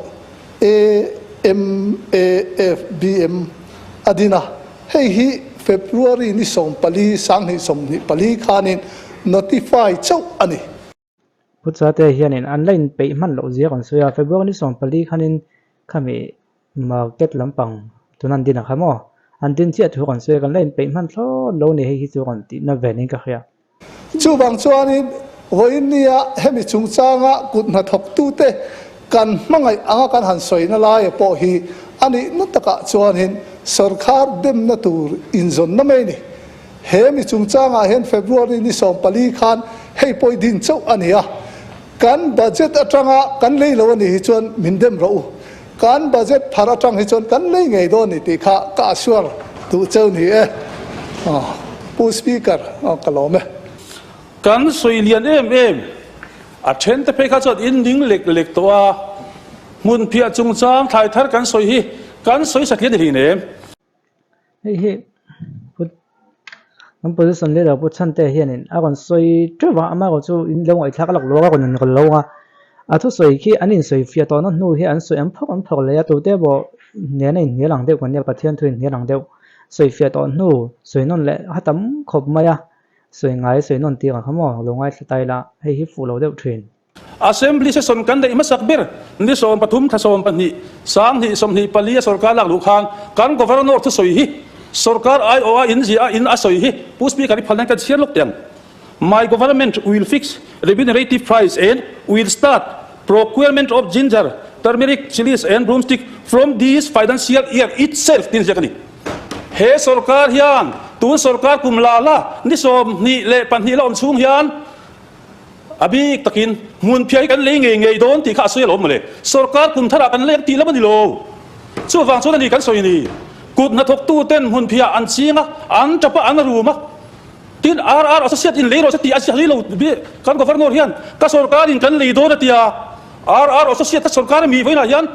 AMAFBM, a din a, hei hi February ni 14, 2024 khanin notify chauh a ni. Pu Chate hianin an la inpeih hman loh zia kan sawi a, February ni 14 khanin khami market lampang tuna an din ang kha maw? An din chiah thu kan sawi a, kan la inpeih hman thlawt lo ni hei hi chu rawn tihna ve niin ka hria. Chuvang chuanin vawiin nia hemi chungchanga kut hnathawktute kan hmangaih anga kan han sawina laia pawh hi a nihna takah chuanin sawrkhar demna tur inzawnna mai a ni. He mi chungchangah hian February ni 14 khan hei pawh i din chauh a ni a, kan budget atanga kan lei lo a nih hi chuan min dem rawh u, kan budget phar atang hi chuan kan lei ngei dawn ni tih kha ka assure duh cheu ni e. Pu Speaker, ka lawm e. Kan sawi lian em em, a then te phei kha chuan in ning lek lek tawh a, hmun phiah chungchang thlai thar kan sawi hi kan sawi satlian ni hlin em? Hei hi put kan position leader Pu Chhante hianin a rawn sawi teuh a, amaherawh chu in lo ngaihthlak a lak luak a rawn inrawl lo a, a thusawi khi an insawi fiah tawhna hnu hi an sawi an phawk an phawk leh a, tute pawh nena inhnial ang deuh kan nia Pathian thu inhnial ang deuh sawi fiah tawh hnu sawi nawn leh a tam khawp mai a, sawi ngai sawi nawn tir ang kha maw lo ngaithla ta ila hei hi fuh lo deuh thin. Assembly session kan neih hmasak ber ni 13 thla 12 sanghnih 24 a sorkar lak luh khan kan Governor thusawi hi sorkar aiawh a in ziah a in a sawi hi Pu Speaker i phalna in kan chhiar lawk teh ang. My government will fix remunerative price and will start procurement of ginger, turmeric, chillies and broomstick from this financial year itself tiin ziak a ni. He sorkar hian tun sorkar kum la la ni 22 la awm chhung hian. A bik takin hmunphiah hi kan lei ngei ngei dawn tih kha a sawi alawm mawle. Sorkar kum tharah kan leng tih lam a ni lo. Chuvang chuan a ni kan sawi ni. Kut hnathawktu ten hmunphiah an ching a, an tap a, an rum a. Tin, RR Associate in lei rawh se tih a sawi lo kan Governor hian ka sorkarin kan lei dawn a ti a. RR Associate a sorkar mi vawiinah hian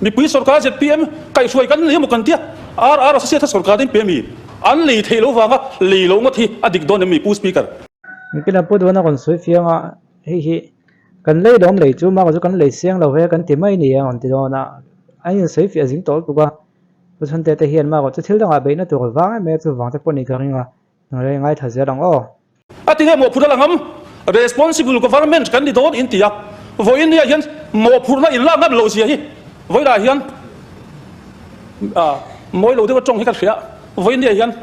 mipui sorkar zpm kaihhruai kan lei emaw kan tia. RR Associate a sorkar in pe mi an lei theih lo vanga lei lo ngawt hi a dik dawn em mi Pu Speaker? Mikila pu duhna rawn sawi fiang a, hei hi kan lei lawm lei chu mah chu kan lei siang lo he kan ti mai ni a rawn ti dawn a, an insawi fiah zing tawh lutuk a, pu Chhante te hian mah chu thil dangah beihna tur vang em em a chuvang te pawh ni ka ring a, rei ngaithla zel ang aw. A ti nge mawhphurhna la ngam? Responsible government kan ni dawn in ti a, vawiin nia hian mawhphurhna in lak ngam loh zia hi vawiinah hian mawi lo deuh a tawng hi ka hria, vawiin nia hian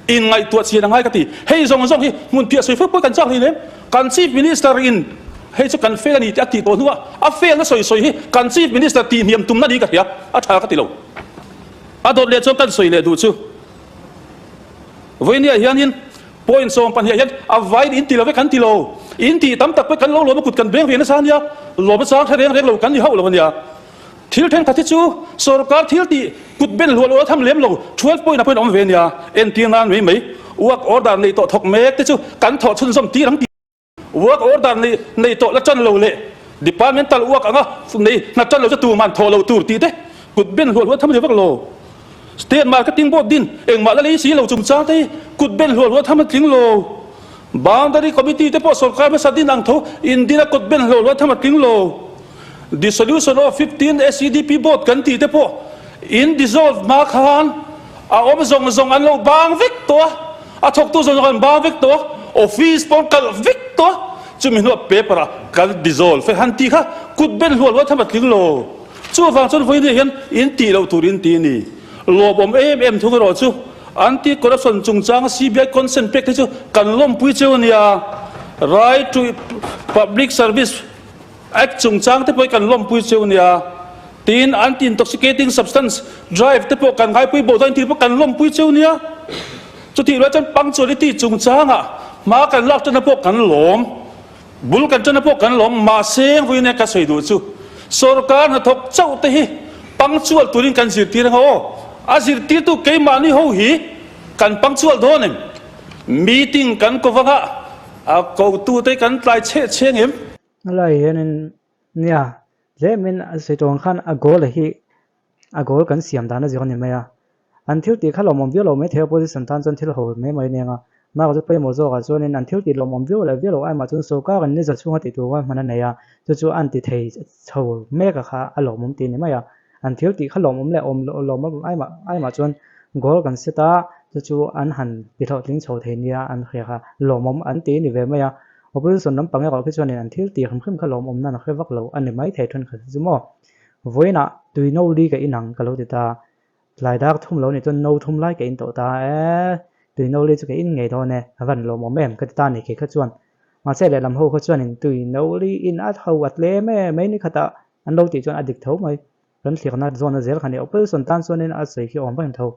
Inngaihtuah chian a ngai ka ti. Hei zawng zawng hi hmun piah sawi fo pawh kan chak hleinem. Kan Chief Minister in hei chu kan fail a ni tih a tih tawh hnuah a fail na sawi sawi hi kan Chief Minister tih hniam tumna niin ka hria, a tha ka ti lo. A dawt leh chuan kan sawi leh duh chu Vawinia hianin point 12 ah hian a vaiin in ti lo ve kan ti lo. In tih tam tak pawh kan lo lawm a kut kan beng ve nasa ania, lawm a chang hre reng reng lo kan ni hauh lo ania. Thil thenkhat hi chu sorkar thil tih kut ben hluah luah tham lem lo 12 point ah pawhin awm ve nia. Entir nan mai mai work order neih tawh thawk mek te chu kan thawh chhunzawm tir ang tih. Work order nei nei tawh la tan lo leh departmental work anga nei hna tan lo chu tuman thawh loh tur tih te kut ben hluah hluah tham a ni vak lo. State Marketing Board din engmah la lei si lo chungchang te hi kut ben hluah hluah tham a tling lo. Boundary Committee te pawh sorkar hmasa din ang tho in din a kut ben hluah hluah tham a tling lo. Dissolution of 15 SEDP Board kan tih te pawh in dissolve hma khan a awm zawng zawng an lo bang vek tawh a, a thawktu zawng zawng an bang vek tawh a, office pawh an kalh vek tawh a, chumi hnuah paper ah kan dissolve e han tih kha kut ben hluah hluah tham a tling lo. Chuvang chuan vawiin hian in tih loh tur in ti a ni. Lawmawm em em thung erawh chu Anti Corruption chungchanga CBI consent pek te chu kan lawmpui cheu a nia. Right to Public Service Act chungchang te pawh hi kan lawmpui cheu nia. Tin, anti-intoxicating substance drive te pawh kan ngaipui bo dawn tih pawh kan lawmpui cheu nia. Chutih rual chuan punctuality chungchangah hma kan lak tana pawh kan lawm, bul kan tana pawh kan lawm, mahse vawiin ka sawi duh chu sorkar hnathawk chauh te hi punctual turin kan zirtir anga aw. A zirtirtu keimahni ho hi kan punctual dawn em? Meeting kan ko vanga a kotute kan tlai chheh chheng em? A lai hianin nia tlemin a sawi tawh ang khan a goal hi a goal kan siam dan a zir a ni mai a, an thil tih kha lawmawm viau lo mai thei a opposition tan chuan thil ho mai mai aniang a, mark chu pawimawh zawkah chuanin an thil tih lawmawm viau leh viau lo aimah chuan sorkar in ni za chhunga tih tur hman a nei a, chu chu an ti thei chho mek a kha a lawmawm tih a ni mai a. An thil tih kha lawmawm leh awm lawmawm aimah aimah chuan goal kan set a, chu chu an han ti hlawhtling chho thei nia an hria kha lawmawm an ti a ni ve mai a. Opposition lampang erawh khi chuanin an thil tih hrim hrim kha lawmawm nan a hre vak lo a ni mai thei thenkhat hi chu maw. Vawiinah tui no li ka in ang ka lo ti ta, tlai dar thum lo nih chuan no thum lai ka in tawh ta e, tui no li chu ka in ngei dawn e, a van lawmawm em ka ti ta a ni kei kha chuan. Mahse lehlam ho kha chuanin tui no li in a tho a tlem em mai ni khatah An lo tih chuan a dik tho mai. Kan thlirna zawn a zel kha ni. Opposition tan chuanin a sawi khi awm reng tho.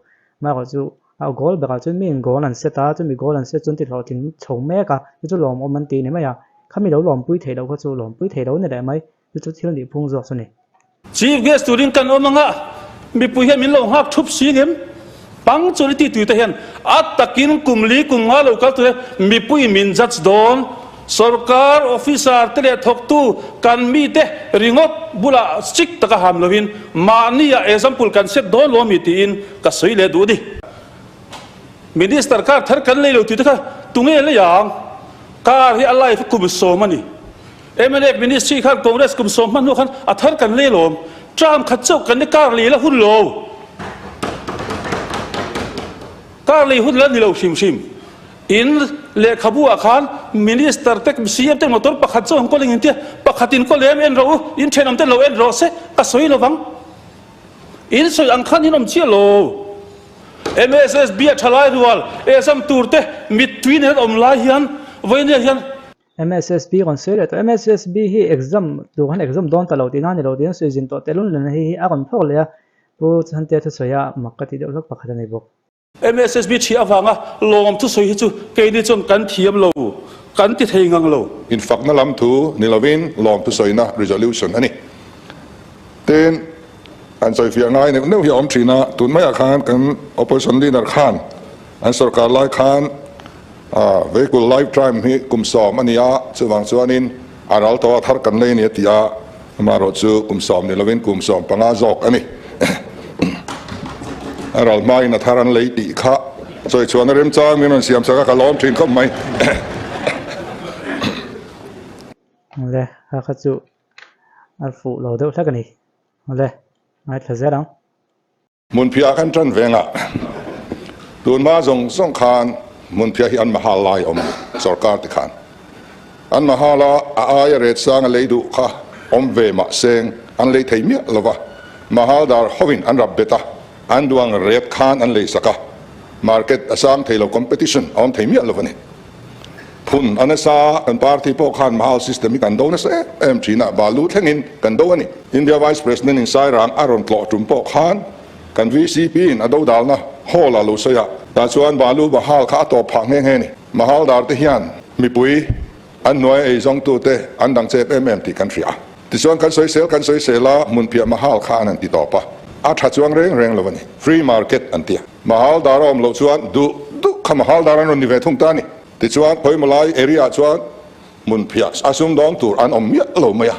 Amaherawh chu a goal berah chuan miin goal an set a, chumi goal an set chuan ti hlawhtling chho mek a, chu chu lawmawm an ti ni mai a. Khami lo lawmpui theih loh kha chu lawmpui theih lo ni leh mai. Chu chu thil nih phung zawk chu ni. Chief Guest turin kan awm anga mipui hian min lo nghak thup si ngem? Punctuality tuite hian a takin kum li kum nga lo kal tur hian mipui min judge dawn. Sorkar officer te leh thawktu kan mite ringawt bulah strict taka ham lovin mahni ah example kan set dawn lo ami tiin ka sawi leh duh a ni. Minister car thar kan lei lo tih te kha tunge lei ang? Car hi a life kum 10 a ni. Mnf ministry khan Congress kum 10 hman hnu khan a thar kan lei lawm. Term khat chauh kan ni car lei la hun lo. Car lei hun la ni lo hrim hrim. In lehkhabu ah khan Minister te CM te motor pakhat chu an kawl eng intia pakhat in kawl em en rawh u, in thenawm ten lo en rawh se ka sawi lovang. In sawi ang khan in awm chiah lo. MSSB a thalai rual exam tur te mittui nen an awm lai hian vawinia hian. MSSB rawn sawi leh tawh. MSSB hi exam tur khan exam dawn ta lo tihna a ni lo tiin sawi zin tawh tehlul nen hei hi a rawn phawk leh a, Pu Chhantea thusawi a mak ka tih deuh hlawk pakhat a ni bawk. MSSB ṭhi avanga lawm thusawi hi chu keini chuan kan thiam lo. kan ti thei ngang lo. Infakna lam thu ni lovin lawmthu sawina resolution a ni. Tin, an sawifiah ngai neuh neuh hi a awm thin a, tun maiah khan kan opposition leader khan an sorkar lai khan vehicle lifetime hi kum sawm a ni a, chuvang chuanin a ral tawh a thar kan lei a ni a ti a, amaherawh chu kum sawm ni lovin kum 15 zawk a ni. A ral hmain a thar an lei tih kha sawi chhuahna remchang min rawn siam sak a, ka lawm thin khawp mai. Awle, kha kha chu a fuh lo deuh hlek a ni. Awle, ngaithla zel ang. Hmunphiah kan tan vengah tunhma zawng zawng khan hmunphiah hi an mahal lai a awm a ni, sorkar te khan. An mahal a, a aia ret sang a lei duh kha awm ve mah seng an lei thei miah lo va, mahal dar hovin an rap bet a, an duang ret khan an lei sak a, market a sang thei lo, competition a awm thei miah lo a ni. Phun a nasa, kan party pawh khan mahal system hi kan do nasa em em thin a, balu thlengin kan do a ni. India Vice President in Sairang a rawn tlawh tum pawh khan kan VCP in a dodalna hall ah lo sawi a, tah chuan balu mahal kha a tawp phah nghe nghe a ni. Mahal dar te hian mipui an hnuai a eizawngtu te an dang chep em em tih kan hria. Tichuan kan sawisel kan sawisel a, hmunphiah mahal kha an han ti tawp a, a tha chuang reng reng lo a ni. Free market an ti a. Mahal dar a awm loh chuan duh duh kha mahal dar an rawn ni ve thung ta a ni. Tichuan Khawimawlai area ah chuan hmunphiah a sumdawng tur an awm miah lo mai a,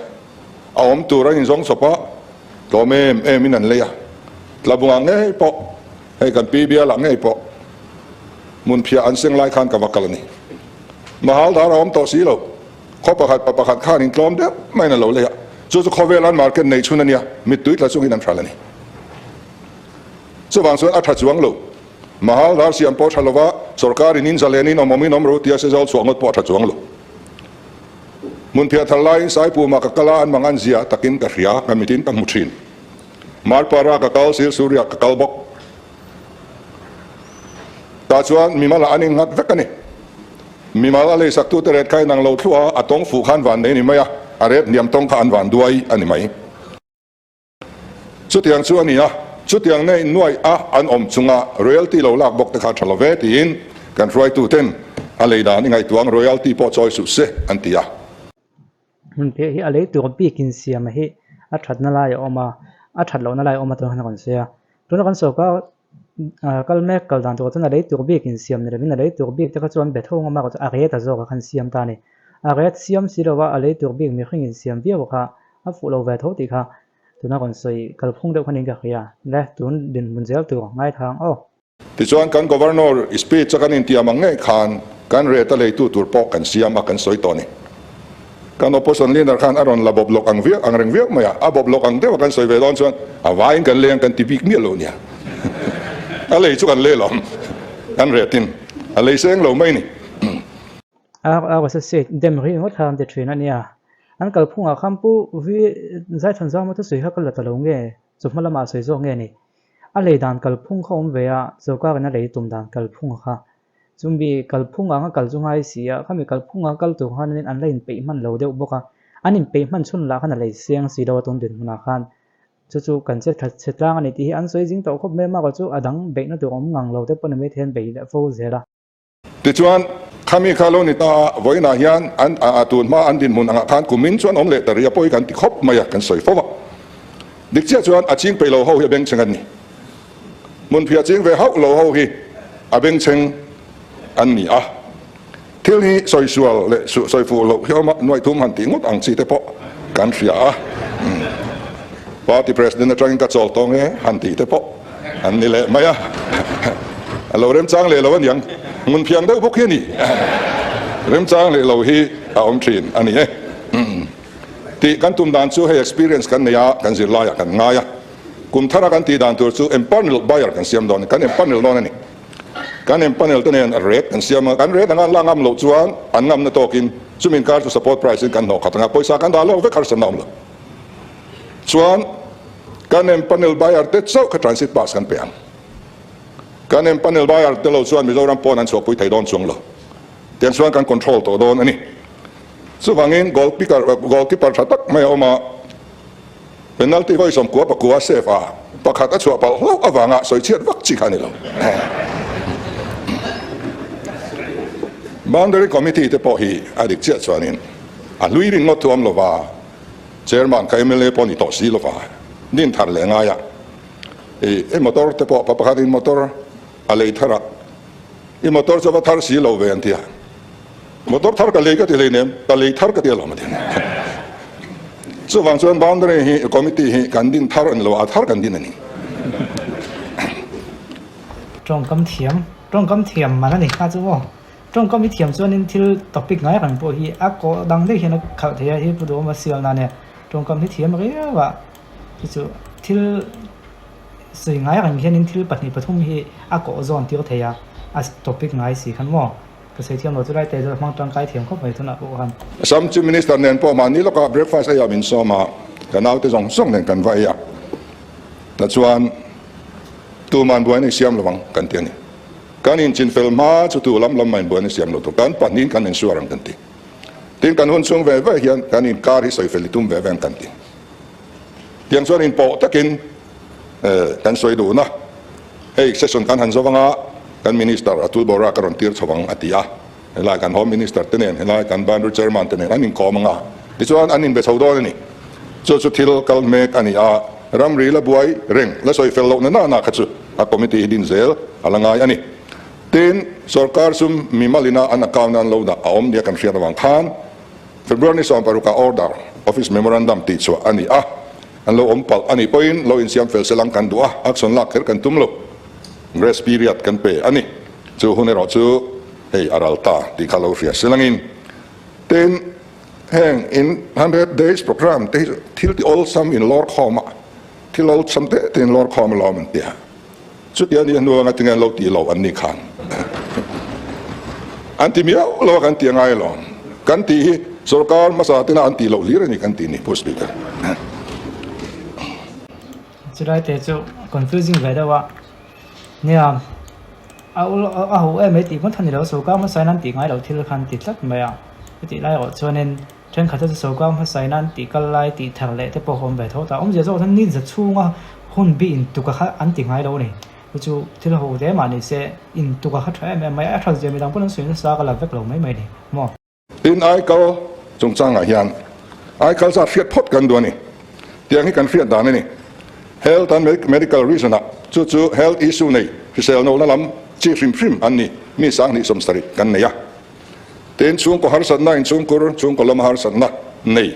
a awm tur an inzawng chawp a, tlawm em em in an lei a, Tlabungah ngei pawh hei kan pi bialah ngei pawh hmunphiah an seng lai khan ka va kal a ni. Mahal dar a awm tawh si lo, khaw pakhat pa pakhat khan in tlawm deuh maiin a lo lei a, chu chu khawvel an market nei chhun a nia, mittui tla chungin an hral a ni. Chuvang chuan a tha chuang lo. Mahal ral siam pawh tha lova, sorkar in in zalen in awm awm in awm ro tia Sezal chhuah ngawt pawh a tha chuang lo. Hmunphiah thar laiin Saipuma ka kal a, an mang an zia takin ka hria, ka mitin ka hmu thin. Marpara ka kal, Silsuria ka kal bawk. Tah chuan mimal ah an innghat vek a ni. Mimal a leisaktute ret kha inang lo thluah a, a tawng fuh khan van nei a ni mai a, a ret hniam tawng kha an van duai a ni mai. Chutiang chu a ni a, chutiang nei nuaih a an awm chunga royalty lo lak bawk te kha tha lo ve tiin kan hruaituten a lei dan i ngaihtuah ang royalty pawh chawi suh se an ti a. Hmunphiah hi a lei tur bik insiam hi a thatna lai a awm a, a that lohna lai a awm a tunah khan a rawn sawi a. Tuna kan sorkar kal mek kal dan tur chuan a lei tur bik insiam ni lovin a lei tur bik te kha chuan be tho ngam a a ret a zawk a khan siam ta a ni. A ret siam si lova a lei tur bik mihring insiam viau kha a fuh lo ve tho tih kha tuna rawn sawi kalphung deuh khan in ka hria le tun dinhmun zel tur ngaithla ang aw. Tichuan kan Governor speech a kan intiam ang ngei khan kan ret a leitu tur pawh kan siam a kan sawi tawh a ni. Kan opposition leader khan a rawn la bawp lawk ang viau ang reng viau mai a, a bawp lawk ang deuh a kan sawi ve dawn chuan a vaiin kan leng kan ti bik miah lo nia. A lei chu kan lei lo kan retin a lei seng lo mai ni. RRSS dem rih ngawt kha an ti thin a nia. An kalphungah khan Pu V Zaithanzama thusawi kha ka la ta lo nge, chawhma lamah a sawi zawk nge ni. A lei dan kalphung kha awm ve a, sorkarin a lei tum dan kalphung kha. Chumi kalphung anga kal chu ngai si a, khami kalphung anga kal tur khanin an la inpeih hman lo deuh bawk a, an inpeih hman chhun lah khan a lei siang si lo a tun dinhmunah khan. Chu chu kan che that chhe tlang a ni tih hi an sawi zing tawh khawp mai a, mahka chu a dang beihna tur awm ngang lo te pawh ni maithei an bei leh fo zel a. Tichuan, khami kha lo ni ta a, vawiinah hian an a tun hma an dinhmun angah khan kumin chuan awm leh ta rih a pawi kan ti khawp mai a, kan sawi fo a. Dik chiah chuan a ching peih lo ho hi a bengchheng an ni. Hmunphiah ching ve hauh lo ho hi a bengchheng an ni a. Thil hi sawisual leh sawi fuh loh hi a awm a, nuaihthum han tih ngawt ang chi te pawh kan hria a. Party President atangin ka chawl tawng e han tih te pawh an ni leh mai a. A lo remchang leh lo aniang, hmunphiang deuh bawk hi a ni. Remchang leh lo hi a awm thin a ni e. Tih kan tum dan chu hei experience kan nei a, kan zirlaiah kan ngai a. Kum thara kan tih dan tur chu empanel buyer kan siam dawn a ni, kan empanel dawn a ni. Kan empanel te nen rate kan siam a, kan rate anga an la ngam loh chuan an ngamna tawkin chumi inkar chu support price in kan hnawh khat anga pawisa kan dah lawk vek harsatna awm lo. Chuan kan empanel buyer te chauh kha transit pass kan pe ang. Kan empanel buyer te lo chuan Mizoram pawn an chhuahpui thei dawn chuang lo. Tiang chuan kan control tawh dawn a ni. Chuvangin goalkeeper tha tak mai a awm a. Penalty vawi 94 save a, pakhat a chhuah palh hlauh avanga sawi chhiat vak chi kha a ni lo. Boundary Committee te pawh hi a dik chiah chuanin a hlui ringawt thu awm lova, Chairman ka mla pawh ni tawh si lova, din thar leh ngai a. I motor te pawh pa pakhatin motor a lei thar a, i motor chu a va thar si lo ve an ti a. Motor thar ka lei ka ti hleinem, ka lei thar ka ti alawm a ti. Chuvang chuan boundary hi committee hi kan din thar a ni lo a, a thar kan din a ni. Tawngkam thiam, tawngkam thiam man a ni kha chu aw. Tawngkam i thiam chuanin thil topic ngai reng pawh hi a kawh dang daih hian a khalh thei a, hi Pu Duhawma sialna nia tawngkam hi thiam riau a, chu chu thil sawi ngai reng hianin thil pahnih pathum hi a kawh zawn tir thei a, a topic ngai si khan maw. Ka sawi thiam lo chu lai te chu hmang tangkai thiam khawp mai tunah pawh khan. Assam Chief Minister nen pawh mahni lawkah breakfast eiah min sawm a, ka naute zawng zawng nen kan va ei a, tichuan tuman buaina i siam lo ang kan ti a ni. Kan inchinfel hma chu tu lam lam mah in buaina i siam lo tur, kan pahnihin kan insuar ang kan ti. Tin kan hun chhung ve ve hian kan inkar hi sawifel i tum ve ve ang kan ti. Tiang chuan inpawh takin kan sawi duhna hei session kan han zawk anga kan Minister Atul Bora ka rawn tir chho ang a ti a, helai kan Home Minister te nen helai kan Boundary Chairman te nen an inkawm anga tichuan an inbe chho dawn a ni. Chu chu thil kal mek a ni a, ramri la buai reng la sawi fel lohna nana kha chu a committee hi din zel a la ngai a ni. Tin, sorkar sum mimalina an account an lo dah a awm nia kan hriat avang khan February ni 16 ah order, office memorandum tih chhuah a ni a, an lo awm palh a nih pawhin lo insiam fel sel ang kan duh a, action lak kher kan tum lo. Grace period kan pe a ni. Chu hun erawh chu hei a ral ta tih kha lo hria sel angin. Tin, heng in 100 days program te hi chu thil ti awlsam in lawr khawm a, thil awlsam te te in lawr khawm alawm an ti a. Chutia ni hnu anga tinge an lo tih loh an nih khan an ti miau lo a kan ti angai alawm. Kan tih hi sorkar hmasa tena an tih loh hlir a ni kan tih ni Pu Speaker. Chulai te chu confusing ve deuh a, nia a ul a ho em mai tih hmawt a ni lo, sorkar hmasa in an tih ngai loh thil khan ti tlat mai a, chutih lai erawh chuanin Thenkhat chu sorkar hmasa in an tih kal lai tih thar leh te pawh a awm ve tho ta. Awmzia zawk chuan ni za chhunga hun bi intuk a kha an ti ngai lo a ni. Chu chu thil ho hle mah ni se intuk a kha tha em em mai a, a that zia midang pawn an sawi nasa ka la vek lo mai mai a ni maw. Tin, aikal chungchangah hian aikal zat hriat phawt kan duh a ni. Tiang hi kan hriat dan a ni. Health and Medical Reason ah chu chu health issue nei hrisel nohna lam chi hrim hrim an ni mi 27 kan nei a. Tin, chhungkaw harsatna, inchhungkur, chhungkaw lama harsatna nei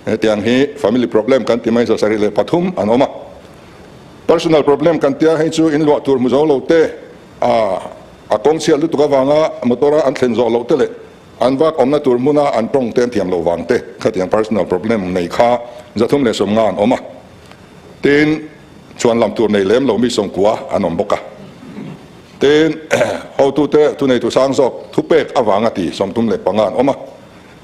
hetiang hi family problem kan ti mai 73 an awm a. Personal problem kan tia hei chu inluah tur hmu zo lo te, a kawng chhiat lutuk avanga motor a an thlen zawh loh te leh an vak awmna tur hmuna an tawng te an thiam loh vang te khatiang personal problem nei kha 350 an awm a. Tin, chuan lam tur nei lem lo mi 90 an awm bawk a. Tin, hotute thuneitu sang zawk thupek avanga ti 35 an awm a.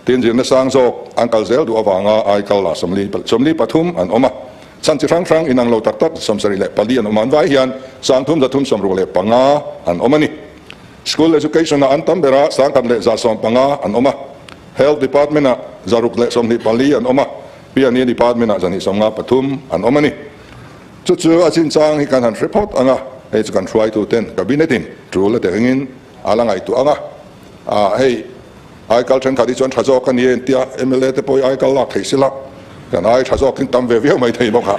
Tin, zirna sang zawk an kal zel duh avanga ai kal lah 43 an awm a. Chhan chi hrang hrang inang lo tak tak 74 an awm a. An vai hian 3365 an awm a ni. School Education-ah an tam ber a, 1115 an awm a. Health Department-ah 624 an awm a. Piani Department-ah 253 an awm a ni. Chu chu a chinchang hi kan han hre phawt ang a, hei chu kan hruaituten Cabinet-in tul a teh angin a la ngaihtuah ang a, ah hei aikal thenkhat hi chuan tha zawk a ni e intia mla te pawh hi aikal lak thei sila kan ai tha zawkin tam ve viau mai thei bawk a.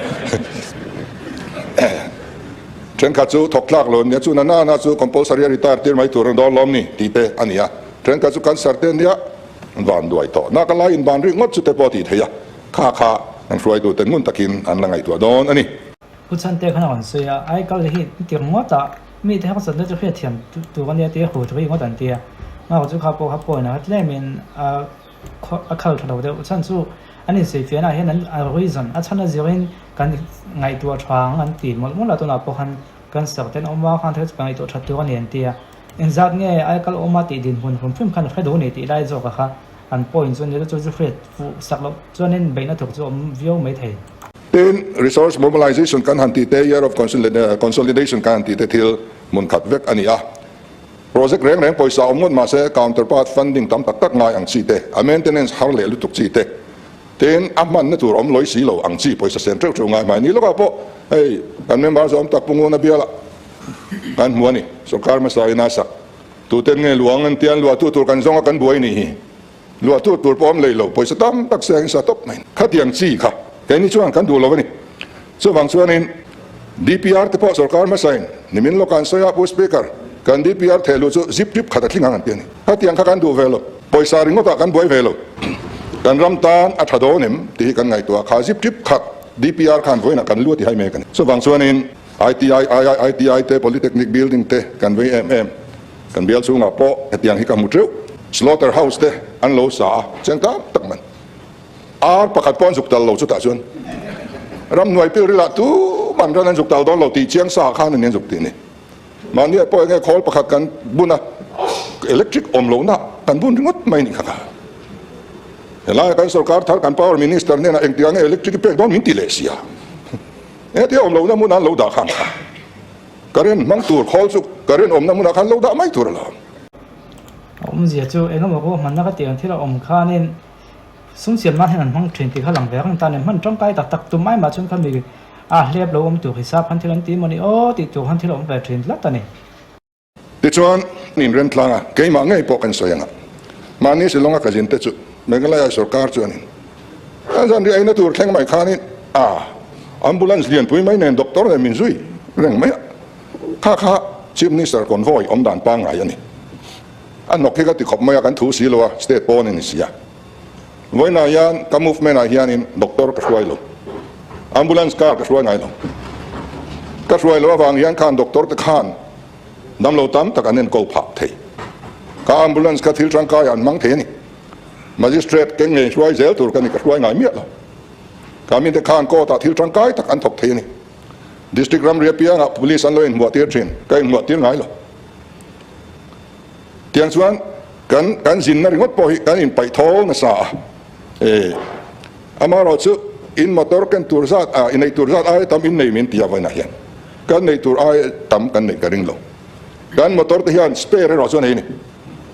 Thenkhat chu thawk tlak lo nia chu na na na chu compulsory a retire tir mai tur an dawn lawm ni tih te a ni a, thenkhat chu cancer te nia an van duai tawh nak a lai inban rik ngawt chu te pawh a tih theih a. Kha kha kan hruaitute ngun takin an la ngaihtuah dawn a ni. Pu Chhante khan a rawn sawi a, ai kal hi tir ngawt a, mite harsatna chu hriatthiam tur a nia tia hu ri ngawt an ti a. Ngau chu kha pawh kha point a tlemin a a khal tha lo deuh. Chhan chu an insawifiahnaah hian an a reason a chhan a zirin kan ngaihtuah tha ang an ti mawlh mawlh a, tunah pawh khan cancer te an awm a, khang thil chu kan ngaihtuah that tur a ni an ti a. Engzat nge ai kal awm a tih dinhmun hrim hrim khan a hre duh a ni tih lai zawk a kha. An point chu ni chu chu hriat fuh sak loh chuanin beihna thawk chu awm viau mai thei. Tin, resource mobilization kan han tih te, year of consolidation kan han tih te thil hmun khat vek a ni a. Project reng reng pawisa awm ngawt mahse counterpart funding tam tak tak ngai ang chi te, a maintenance har leh lutuk chi te, tin a hmanna tur awm lawi si lo ang chi pawisa sen teuh teuh ngai hmai ni lawkah pawh hei kan member zawm tak Pu Nguna bialah kan hmu a ni, sorkar hmasa in a sak. Tuten nge luang an tia an luahtu tur kan zawng a kan buai nih hi. Luahtu tur pawh awm lei lo, pawisa tam tak seng sa tawp mai. Khatiang chi kha keini chuan kan duh lo a ni. Chuvang chuanin DPR te pawh sorkar hmasain nimin lawkah an sawi a, Pu Speaker, kan DPR theh luh chu zip trip khat a tling ang an ti a ni. Khatiang kha kan duh ve lo, pawisa ringawtah kan buai ve lo. Kan ram tan a tha dawn em tih hi kan ngaihtuah a, kha zip trip khat DPR khan vawiinah kan lu a ti hai mek a ni. Chuvang chuanin ITI, IIITI te, Polytechnic building te kan vei em em. Kan bial chhungah pawh hetiang hi ka hmu teuh. Slaughter house te an lo sa a, cheng tam tak man. Ar pakhat pawh an zuk tal lo chutah chuan ramhnuai pil rilah tuman ran an zuk tal dawn lo tih chiang sa khan an zuk tih a ni. Mahni ah pawh enge khawl pakhat kan bun a, electric awm lohna kan bun ringawt mai a nih kha kha. Helai kan sorkar thar kan power minister hnenah engtiang nge electric i pek dawn min ti leh sia. Hetia awm lohna hmunah an lo dah khan kha. Current hmang tur khawl chu current awmna hmunah khan lo dah mai tur a lo. A awmzia chu engemaw ruahmanna ka tih ang thil a awm khanin sum siam nan hian an hmang thin tih kha lang ve reng ta a ni. Hman tangkai tak tak tum mai mah chuan kha mi a hlep lo awm tur hisap khan thil an ti mawni aw tih tur khan thil a awm ve thin tlat a ni. Tichuan, in rem tlang a, keimah ngei pawh kan sawi ang a, mahni Shillong a ka zin te chu Meghalaya sorkar chuanin kan zan riah eina tur thleng mai khanin a ambulance lianpui mai nen doctor nen min zui reng mai a, kha kha Chief Minister convoy awm dan pangngai a ni. A hnawk hi ka ti khawp mai a, kan thu si lo a, state pawn a ni si a. Vawiinah hian ka movement ah hianin doctor ka hruai lo, ambulance car ka hruai ngai lo. Ka hruai loh avang hian khan doctor te khan damlo tam tak an enkawl phah thei. Ka ambulance kha thil tangkai ah an hmang thei a ni. Magistrate keng ngei hruai zel tur ka ni, ka hruai ngai miah lo. Ka mite khan court ah thil tangkai tak an thawk thei a ni. District ramri apiangah police an lo inhmuah tir thin, ka inhmuah tir ngai lo. Tiang chuan kan kan zinna ringawt pawh hi kan inpaih thawl nasa a, e amaherawh chu in motor ken tur zat a inneih tur zat aia tam innei min ti a vawiinah hian kan neih tur aia tam kan neih ka ring lo. Kan motor te hian spare erawh chuan ei a ni.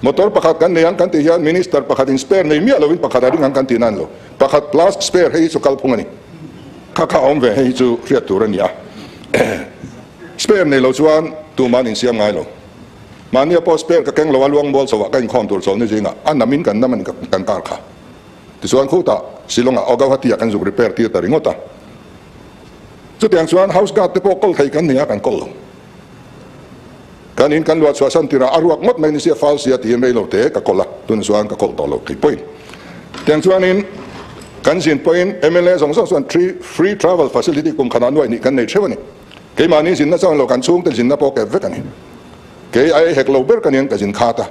Motor pakhat kan nei ang kan tih hian minister pakhat in spare nei miah lovin pakhat a ring ang kan tih nan lo. Pakhat plus spare hei hi chu kalphung a ni. Kha kha a awm ve hei hi chu hriat tur a ni a. Spare nei lo chuan tuman insiam ngai lo. Mahnia pawh spare ka keng lo a, luang mual chhoah ka inkhawm tur chawlhni zingah a namin kan nam a ni kan kar kha. Tichuan khutah Shillong-ah aw Gauhati-ah kan zuk repair tir ta ringawt a. Chutiang chuan house guard te pawh kawl thei kan ni a, kan kawl lo. Kan in kan luah chhuahsan tirah a ruak ngawt mai ni sia fal sia tiin rei lo te ka kawl a, tunah chuan ka kawl tawh lo thei pawhin. Tiang chuanin kan zin pawhin mla zawng zawng chuan free travel facility kum khanah nuaih hnih kan nei theuh a ni. Keimahni zinna chuan lo kan chhungte zinna pawh kep vek a ni. Kei a ei hek lo ber ka niang ka zin khat a.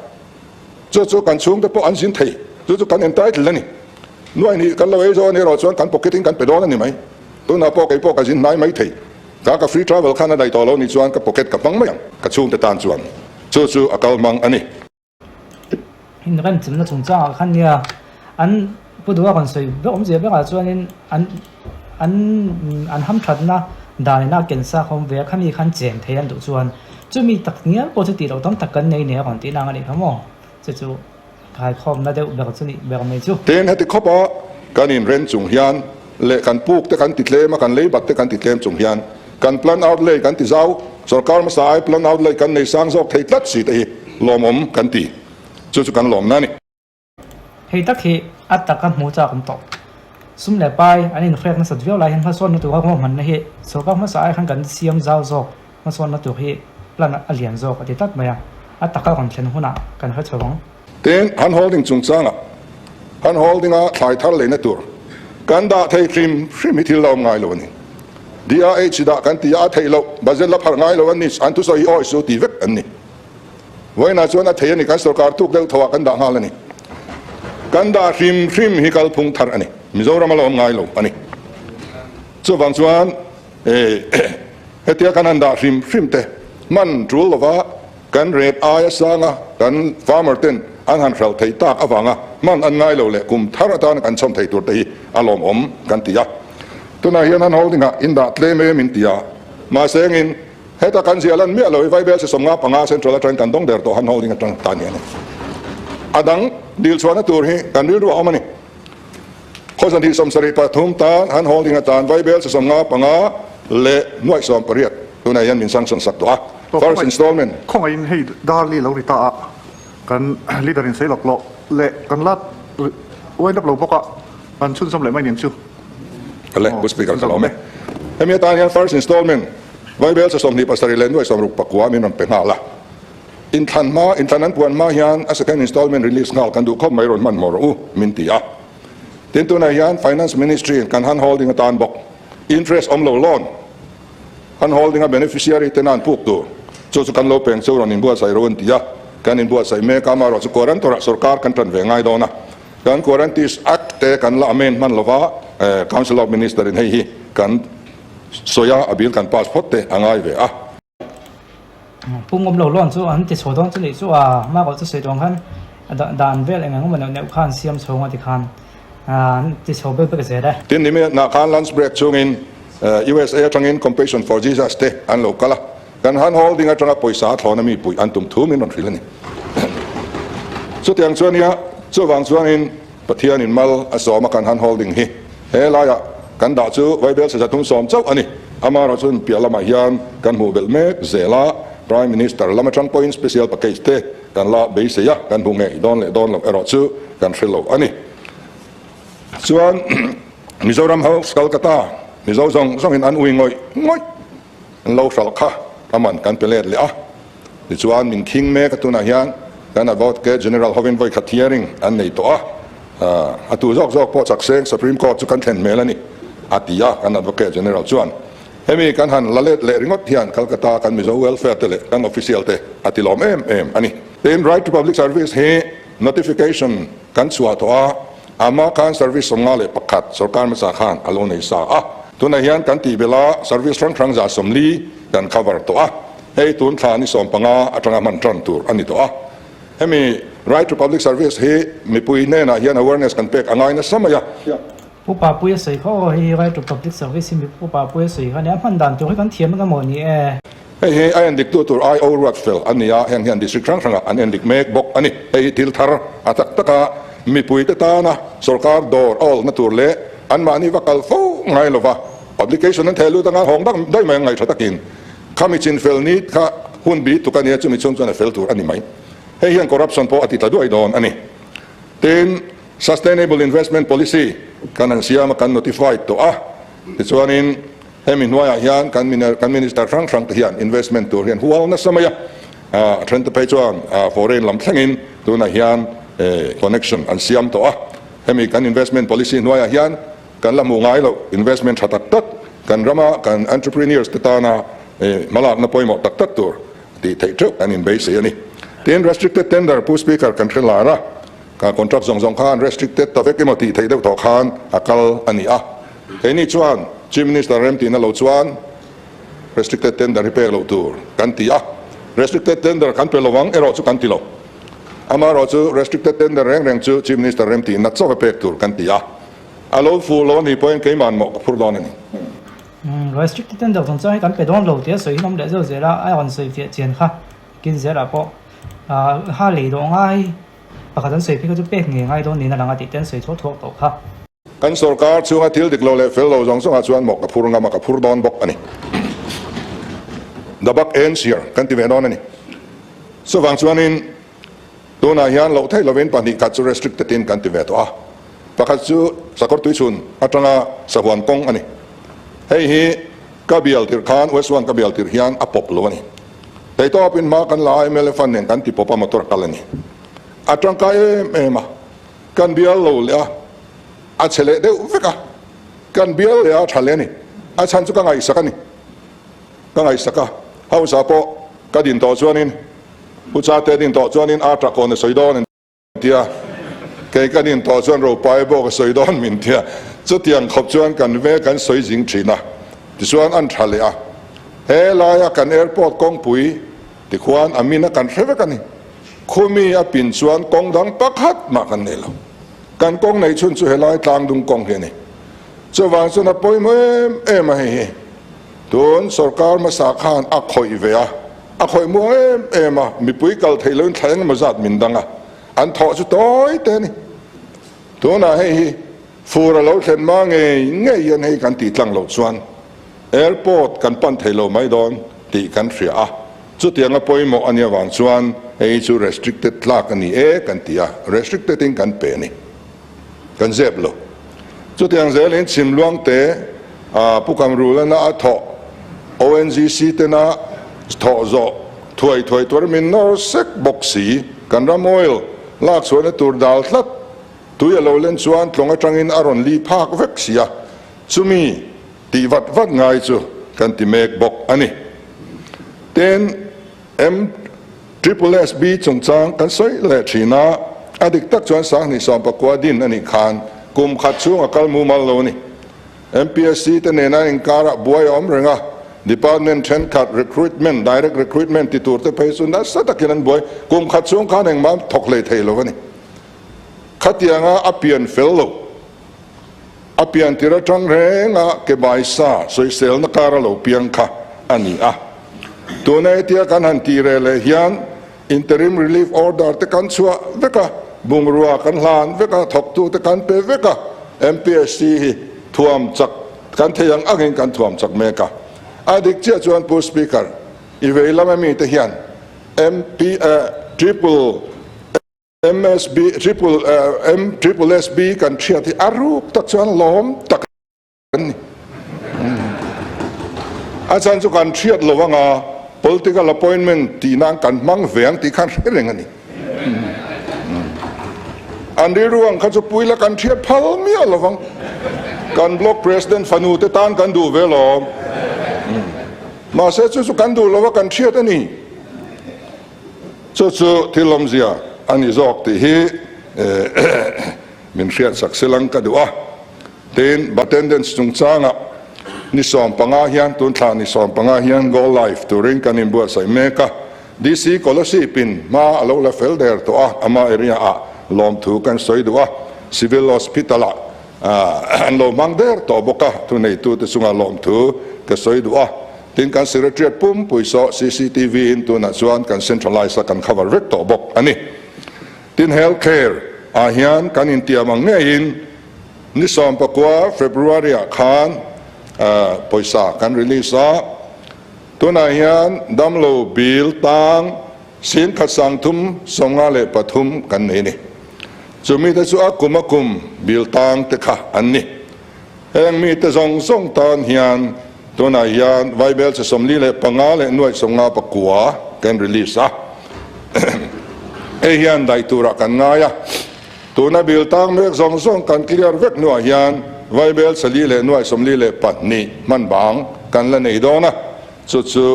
Chu chu kan chhungte pawh an zin thei. Chu chu kan entitled a ni. Nuai hnih kan lo ei zawh a nih erawh chuan kan pocket in kan pe dawn a ni mai. Tunah pawh kei pawh ka zin hnai mai thei. Ka ka free travel khan a daih tawh lo nih chuan ka pocket ka hmang mai ang. Ka chhungte tan chuan chu chu a kal hmang a ni. Inrem chimna chungchangah khan nia an Pu Duha kan sawi ber awmzia berah chuanin an an an hamthatna dan ina ken sa kha awm ve a, khami khan chen thei an duh chuan chumi tak ngial pawh chu tih loh tam tak kan nei nia rawn tih nang a nih kha maw chu chu khaikhawmna deuh ber chu nih ber mai chu. Tin, heti khawpa kan inren chung hian leh kan puk te kan ti tlem a, kan leibat te kan ti tlem chung hian kan plan outlay kan ti zau, sorkar hmasa ai plan outlay kan nei sang zawk thei tlat si te hi lawmawm kan ti, chu chu kan lawmna a ni. Hei tak hi a taka hmu chak awm tawh. Sum leh pai an inhrek nasat viau lai hian hmasawnna tura ruahmanna hi sorkar hmasa ai khan kan siam zau zawk, hmasawnna tur hi plan a lian zawk a ti tlat mai a, a taka rawn thlen hunah kan hre chho ang. Tin, han holding chungchangah han holding-a thlai thar leina tur kan dah thei hrim hrim hi thil la awm ngai lo a ni. DRH dah kan ti a, a theih loh, budget la pharh ngai lo an ni, an thusawi hi awi su ti vek an ni. Vawiinah chuan a thei a ni, kan sorkar tuk deuh tho ah kan dah nghal a ni. Kan dah hrim hrim hi kalphung thar a ni, Mizoram a la awm ngai lo a ni. Chuvang chuan hetia kan han dah hrim hrim te hman tul lova kan rate aia sanga kan farmer ten an han hralh theih tak avanga hman an ngai lo leh kum thar atana kan chhawm thei tur te hi a lawmawm kan ti a. Tunah hian han holding ah in dah tlem em in ti a, mahse engin Heta kan ziah lan miah lo i Vaibel si 55 Central atangin kan dawng der tawh han holding atang tan hian a dang dil chhuahna tur hi kan rilru a awm a ni. Khawzan hi 73 tan han holding atan Vaibel si 55 leh nuaih 18 tunah hian min sanction sak tawh a. First installment. Khawngaihin hei Darli lo ri ta a. Kan leader in sawi lawk lawk leh kan la wind up lo bawk a, kan chhunzawm leh mai nen chu. Awle, Pu Speaker ka lawm e. Hemi atan hian first installment Vaibel sa 27 leh nuai 60 pakua min rawn pe nghal a. Inthlan hma, inthlan an puan hma hian a second installment release nghal kan duh khawp mai rawn hmanhmawh rawh u min ti a. Tin tunah hian Finance Ministry in kan hand holding atan bawk interest awm lo loan hand holding a beneficiary te nan puk tur chu chu kan lo peng chu rawn inbuatsaih rawh an ti a. Kan inbuatsaih mek a, amaherawhchu quarantor ah sorkar kan tan ve ngai dawn a. Kan Quarantis Act te kan la amend hman lova Council of Minister in hei hi kan sawi a, a bill kan pass phawt te a ngai ve a. Pum awm lo loan chu an ti chho dawn chu nih chu a, hma kawh chu sawi dawn khan dan vel eng eng emaw neuh neuh khan siam chho nga tikhan an ti chho bek bek zel e. Tin ni minute nah khan lunch break chungin USA atangin Compassion for Jesus te an lo kal a, kan hand holding atanga pawisa a thlawna mi puih an tum thu min rawn hrilh a ni. Chutiang chuan nia, chuvang chuanin Pathianin mal a sawm a kan hand holding hi he laiah kan dah chu Vaibel saza thum sawm chauh a ni. Amaherawh chuan piah lamah hian kan hmuh belh mek zel a, Prime Minister lam atang pawhin special package te kan la beisei a, kan hmuh ngei dawn leh dawn loh erawh chu kan hre lo a ni. Chuan Mizoram House Calcutta Mizo zawng zawngin an ui ngawih ngawih an lo hralh kha a man kan pe let leh a. Tichuan min khing mek a tunah hian kan Advocate General hovin vawi khat hearing an nei tawh a, a tu zawk zawk pawh chak seng Supreme Court chu kan thlen hmel a ni a ti a, kan Advocate General chuan hemi kan han la let leh ringawt hian Calcutta kan Mizo welfare te leh kan official te a ti lawm em em a ni. Tin, Right to Public Service hi notification kan chhuah tawh a, Ama khan service 51 sorkar hmasa khan a lo nei sa a, tunah hian kan tih belh a service hrang hrang 40 kan cover tawh a, hei tun thla ni 15 atanga hman tan tur a ni tawh a. Hemi Right to Public Service hi mipui hnenah hian awareness kan pek a ngai nasa mai a. Pu Papuia sawi kha aw, hei hi Right to Public Service hi Pu Papuia sawi kha a nia, hman dan tur hi kan thiam eng emaw ni e. Hei hi a endik tu tur IO ruat fel a ni a, heng hian district hrang hrangah an endik mek bawk a ni. Hei hi thil thar a tak taka mipui te tana sorkar dawr a awlna tur leh anmahni va kal fo ngai lova publication an theh lut anga hawng dak daih mai ang ngaihṭha takin khami chin fel ni kha hun bi tuk a nia chumi chhung chuan a fel tur a ni mai. Hei hian corruption pawh a ti tla duai dawn a ni. Tin, Sustainable Investment Policy kan han siam a, kan notified tawh a, tichuanin Hemi hnuaiah hian kan kan minister hrang hrang te hian investment tur hian hual nasa mai a, a then te phei chuan foreign lam thlengin tunah hian connection an siam tawh a. Hemi kan investment policy hnuaiah hian kan la hmuh ngai loh investment tha tak tak kan rama kan entrepreneurs te tana hmalakna pawimawh tak tak tur tih theih theuh kan inbeisei a ni. Tin, restricted tender Pu Speaker kan hre lar a, contract zawng zawng khan restricted ta vek emaw tih theih deuh tawh khan a kal a ni a. Keini chuan Chief Minister remtihna lo chuan restricted tender hi pek loh tur kan ti a, restricted tender kan pe lovang erawh chu kan ti lo. Amaherawh chu restricted tender reng reng chu Chief Minister remtihna chauh a pek tur kan ti a, a lo fuh lo a nih pawhin keiman mawh ka phur dawn a ni. Restricted tender chungchang hi kan pe dawn lo tia sawi hi an awm leh zeuh zel a, a rawn sawi fiah chian kha kin zelah pawh ha lei dawh ngai pakhat an sawi phei kha chu pek ngei ngai dawn niin a lang a tih te an sawi thuak thuak tawh kha. Kan sorkar chhunga thil dik lo leh fel lo zawng zawngah chuan mawh ka phur ngam a, ka phur dawn bawk a ni. The buck ends here kan ti ve dawn a ni. Chuvang chuanin tunah hian loh theih lovin pahnih khat chu restricted in kan ti ve tawh a. Pakhat chu sakawr tuichhun atanga sahuan kawng a ni. Hei hi ka bial tirh khan West One ka bial tirh hian a pawp lo a ni. Theitawpin hma kan la a, mla fund nen kan ti pawp a, motor kal a ni. A tangkai em em a. Kan bial lo leh a, a chhe leh deuh vek a, kan bial leh a tha leh a ni. A chhan chu ka ngaihsak a ni. Ka ngaihsak a, House-ah pawh ka din tawh chuanin, Pu Chate din tawh chuanin a tah kawn a sawi dawn an ti a, kei ka din tawh chuan Ropai bawk a sawi dawn min ti a, chutiang khawp chuan kan ve kan sawi zing thin a, tichuan an tha leh a. He laia kan airport kawngpui tikhuan a min a kan hre vek a ni. Khumi a pin chuan kawng dang pakhat mah kan nei lo. Kan kawng neih chhun chu helai tlangdung kawng hi a ni. Chuvang chuan a pawimawh em em a hei hi. Tun sorkar hmasa khan a khawih ve a, a khawih muang em em a, mipui kal theih loin thla engemaw zat min dang a, an thawh chu tawi te a ni. Tunah hei hi fur a lo thlen hma ngei ngei hian hei kan tih tlang loh chuan Airport kan pan thei lo mai dawn tih kan hria a, chutianga pawimawh a nih avang chuan Hei hi chu restricted tlak a ni e kan ti a, restricted in kan pe a ni. Kan zep lo. Chutiang zelin Chhimluang te Pu Kamrulana a thawh ONGC tena thawh zawh thuai thuai tuar min nawr sek bawk si. Kan ram oil lak chhuahna tur dal tlat tui a lo len chuan tlawng atangin a rawn li phak vek si a, chumi tih vat vat ngai chu kan ti mek bawk a ni. Tin, M Triple SB chungchang kan sawi leh thin a, a dik tak chuan Sanghnih Sawmpakua din a nih khan kum khat chhung a kal mumal lo a ni. MPSC te nena inkarah buai a awm reng a, department thenkhat recruitment, direct recruitment ti tur te phei chu nasa takin an buai, kum khat chhung khan engmah thawk hlei thei lo a ni. Khatianga a pian fel lo, a pian tir atang renga ke baisa sawiselna kar a lo piang kha a ni a. Tuna hetia kan han tih reh leh hian interim relief order te kan chhuah vek a, bungrua kan hlan vek a, thawktu te kan pe vek a, MPSC hi thuam chak kan thei ang angin kan thuam chak mek a. A dik chiah chuan Pu Speaker, i vei lama mite hian MP triple MSB triple M triple SB kan hriat hi a ruk tak chuan lawm tak an ni. A chhan chu kan hriat lo anga political appointment tih nan kan hmang ve ang tih khan hre reng a ni. An rilru ang kha chu puila kan hriat phal miah lo vang. Kan block president fanu te tan kan duh ve lawm. Mahse chu chu kan duh lo va kan hriat a ni. Chu chu thil awmzia a ni zawk tih hi min hriatsak silang ka duh a. Tin, attendance chungchangah ni 15 hian tun thla ni 15 hian go live turin kan inbuatsaih mek a. DC Kolasib in hma a lo la fel der tawh a, ama area ah lawmthu kan sawi duh a. Civil Hospital ah an lo hmang der tawh bawk a, thuneitute chunga lawmthu ka sawi duh a. Tin, kan Secretariat pumpui saw cctv in tunah chuan kan centralise a, kan cover vek tawh bawk a ni. Tin, health care ah hian kan intiam ang ngeiin ni 19 February ah khan pawisa kan release a, tunah hian damlo bill tang 13,053 kan nei a ni. Chumi te chu a kum a kum bill tang te kha an ni. Heng mite zawng zawng tan hian tunah hian Vaibel che 45 leh nuaih 59 kan release a. Hei hian daih turah kan ngai a. Tuna bill tang mek zawng zawng kan clear vek hnuah hian Vaibel che li leh nuaih 42 hman bang kan la nei dawn a. Chu chu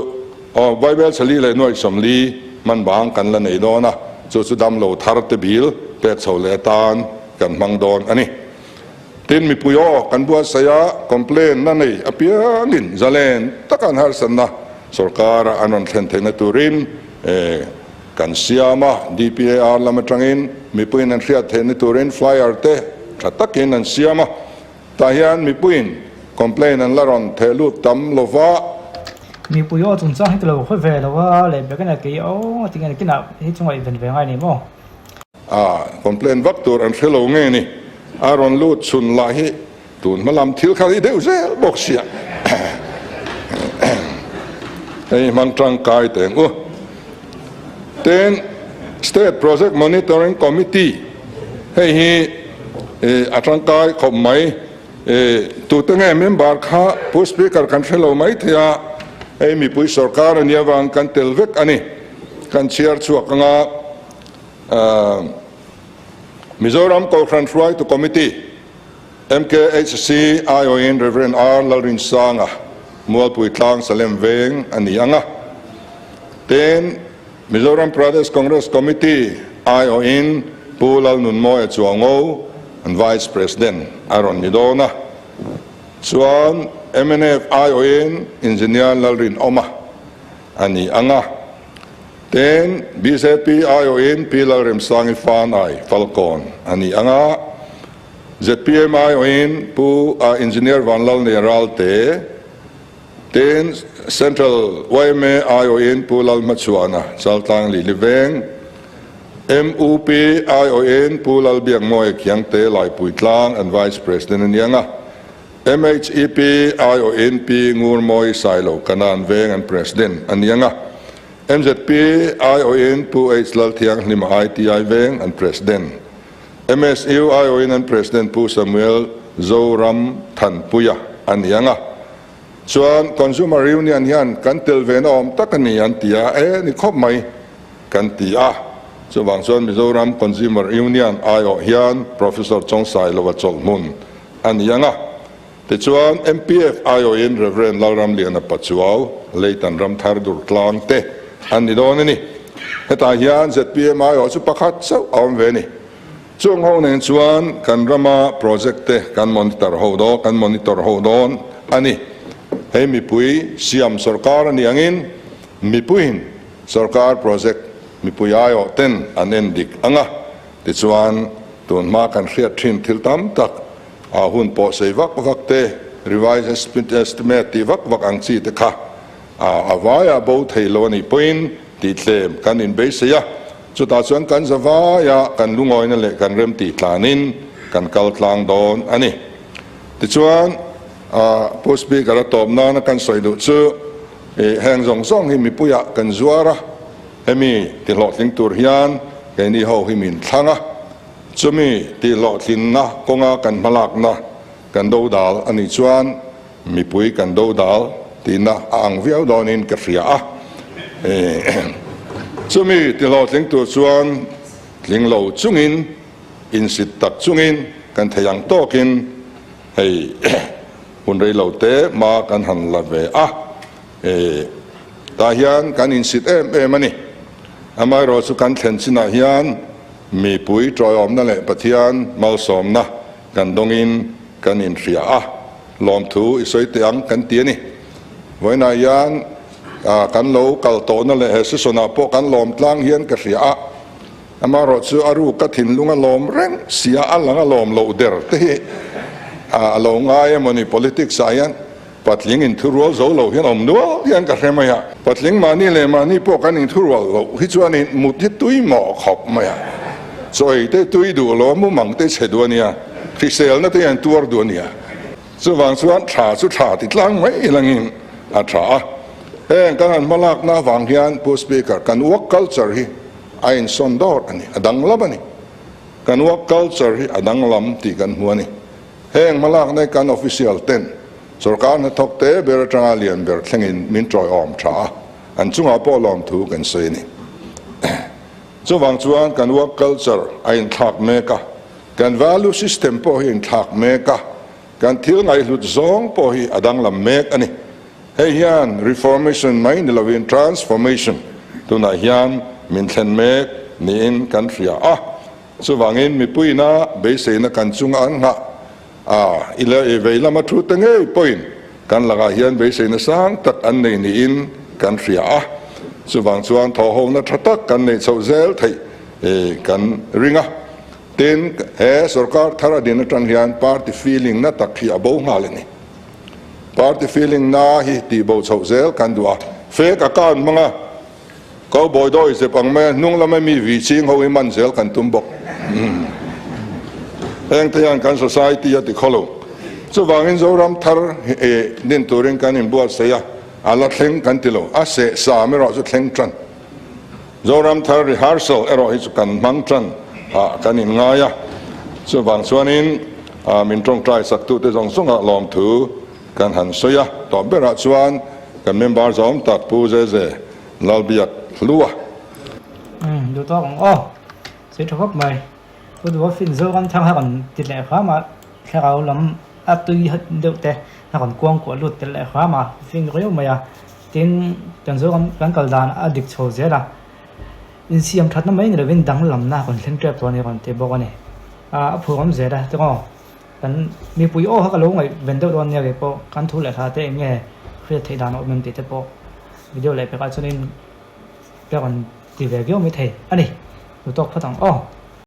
aw Vaibel che li leh nuaih 40 hman bang kan la nei dawn a. Chu chu damlo thar te bill pek chho leh atan kan hmang dawn a ni. Tin, mipui aw kan buatsaih a, complain na nei apiangin zalen taka an harsatna sorkara an rawn thlen theihna turin kan siam a, DPAR lam atangin mipuiin an hriat theihna turin flyer te tha takin an siam a, tah hian mipuiin complain an la rawn theh lut tam lova. Mipui aw chungchang hi ka lo hawi ve lo a, leh bek ania kei aw a tinge kinah hi chunga i ven ve ngai ni maw? A complain vak tur an hre lo nge ni, a rawn lut chhun lah hi tun hma lam thil kha hi deuh zel bawk sia. Hei hmang tangkai teng u. Tin, State Project Monitoring Committee hei hi a tangkai khawp mai. Tute nge member kha Pu Speaker kan hre lo mai thei a, hei mipui sorkar a nia vang kan tel vek a ni. Kan chhiar chhuak anga. Mizoram Kohhran Hruaitu Committee, MKHC, aiawhin Rev. R. Lalrinsanga, Mualpui Tlang Salem Veng a ni ang a. Tin, Mizoram Pradesh Congress Committee aiawhin Pu Lalnunmawia Chuango, an Vice President a rawn ni dawn a. Chuan mnf aiawhin Engineer Lalrinawma a ni ang a. Tin, bjp aiawhin Pi Lalremsangi Fanai Falkawn a ni ang a, zpm aiawhin Pu Engineer Vanlalnia Ralte, tin, Central yma aiawhin Pu Lalhmachhuana Chaltlang Lili Veng, MUP aiawhin Pu Lalbiakmawia Khiangte Laipuitlang an Vice President a ni ang a, MHEP aiawhin Pi Ngurmawi Sailo Kanan Veng an President a ni ang a. MZP aiawhin Pu H Lalthianghlima ITI Veng an President, MSU aiawhin an President Pu Samuel Zoram Thanpuia a ni ang a. Chuan Consumer Union hian kan tel ve na awm tak a ni an ti a, e ni khawp mai kan ti a. Chuvang chuan Mizoram Consumer Union aiawh hian Professor Chawngsailova chawlhhmun a ni ang a. Tichuan, MPF aiawhin Rev. Lalramliana Pachuau, Leitan Ramthar Durtlang te an ni dawn a ni. Hetah hian zpm aiawh chu pakhat chauh a awm ve a ni. Chung ho nen chuan kan rama project te kan monitor ho dawn, kan monitor ho dawn a ni. Hei mipui siam sorkar a nih angin mipuiin sorkar project mipui aiawh ten an en dik ang a. Tichuan, tun hma kan hriat thin thil tam tak A hun pawh sei vak vak te, revise estimate tih vak vak ang chi te kha a vaia bo thei lo a nih pawhin tih tlem kan inbeisei a. Chutah chuan kan za vaia kan lungawina leh kan rem tih tlanin kan kal tlang dawn a ni. Tichuan, Pu Speaker a tawp nana kan sawi duh chu heng zawng zawng hi mipuiah kan zuar a, hemi tihlawhtling tur hian keini ho hi min thlang a. Chumi tihhlawhtlinna kawnga kan hmalakna kan dodal a nih chuan mipui kan dodal tihna a ang viau dawnin ka hria a. Chumi tihhlawhtling tur chuan tling lo chungin, insit tak chungin kan thei ang tawkin hei hun rei lo te hma kan han la ve a. Tah hian kan insit em em a ni. Amaherawhchu kan thlen chinah hian Mipui tawiawmna leh Pathian malsawmna kan dawngin kan inhria a, lawmthu i sawi teh ang kan ti a ni. Vawiinah hian kan lo kal tawhna leh he session-ah pawh kan lawm tlang hian ka hria a, amaherawh chu a ruk ka thinlung a lawm reng sia, a lang a lawm loh der te hi a lo ngai emaw ni politics-ah hian. Patling inthurual zo lo hian awm nual hian ka hre mai a. Patling mahni leh mahni pawh kan inthurual loh hi chuan in mut hi tui mawh khawp mai a. Chawi te tui duh lo a, mumang te chhe duh a nia, hriselna te hian tuar duh a nia. Chuvang chuan tha chu tha ti tlang mai ilangin a tha a. Heng kan han hmalakna avang hian Pu Speaker, kan work culture hi a insawn dawr a ni, a danglam a ni. Kan work culture hi a danglam tih kan hmu a ni. Heng hmalakna hi kan official ten sorkar hnathawk te ber atanga lian ber thlengin min tawiawm tha a, an chungah pawh lawmthu kan sawi a ni. Chuvang chuan kan work culture a inthlak mek a, kan value system pawh hi a inthlak mek a, kan thil ngaihhlut zawng pawh hi a danglam mek a ni. Hei hian reformation mai ni lovin transformation tunah hian min thlen mek niin kan hria a. Chuvangin mipuina beiseina kan chunga an nghah a, i leh i vei lama thu te ngei pawhin kan lakah hian beiseina sang tak an nei niin kan hria a. Chuvang chuan thawhhona tha tak kan neih chhoh zel theih kan ring a. Tin, he sorkar thar a din atang hian party feeling na tak hi a bo nghal a ni. Party feeling na hi tihbo chhoh zel kan duh a, fake account hmanga Cowboy dawi zep ang mai a, hnung lama mi vi ching ho hi man zel kan tum bawk. Heng te hian kan society a ti khaw lo. Chuvangin Zoram thar hi din turin kan inbuatsaih a, a la thleng kan ti lo. A seh sam erawh chu thleng tan. Zoram thar rehearsal erawh hi chu kan hmang tan ah kan inngai a. Chuvang chuanin min tawngtai saktute zawng zawngah lawmthu Kan han sawi a, tawp berah chuan kan member zawm tak Pu Zeze Lalbiak Hlua. Umm duh tawk ang aw, sawi tha khawp mai. Pu Duha fin Zoram thang a rawn ti leh hram a, thlarau lam a tui deuh te a rawn kuang kuah lut tel leh hram a, fin riau mai a. Tin, kan Zoram kan kal dan a dik chho zel a, insiam thatna mai ni lovin danglamna a rawn thleng tep tawh a ni a rawn ti bawk a ni. A phurawm zel a, tiraw? Kan mipui aw kha ka lo ngaih ven deuh dawn nia kei pawh kan thu leh hla te eng nge hriat theih dan a awm em tih te pawh video leh pekah chuanin ka rawn ti ve viau mai thei a ni. Lu tawk phawt ang aw.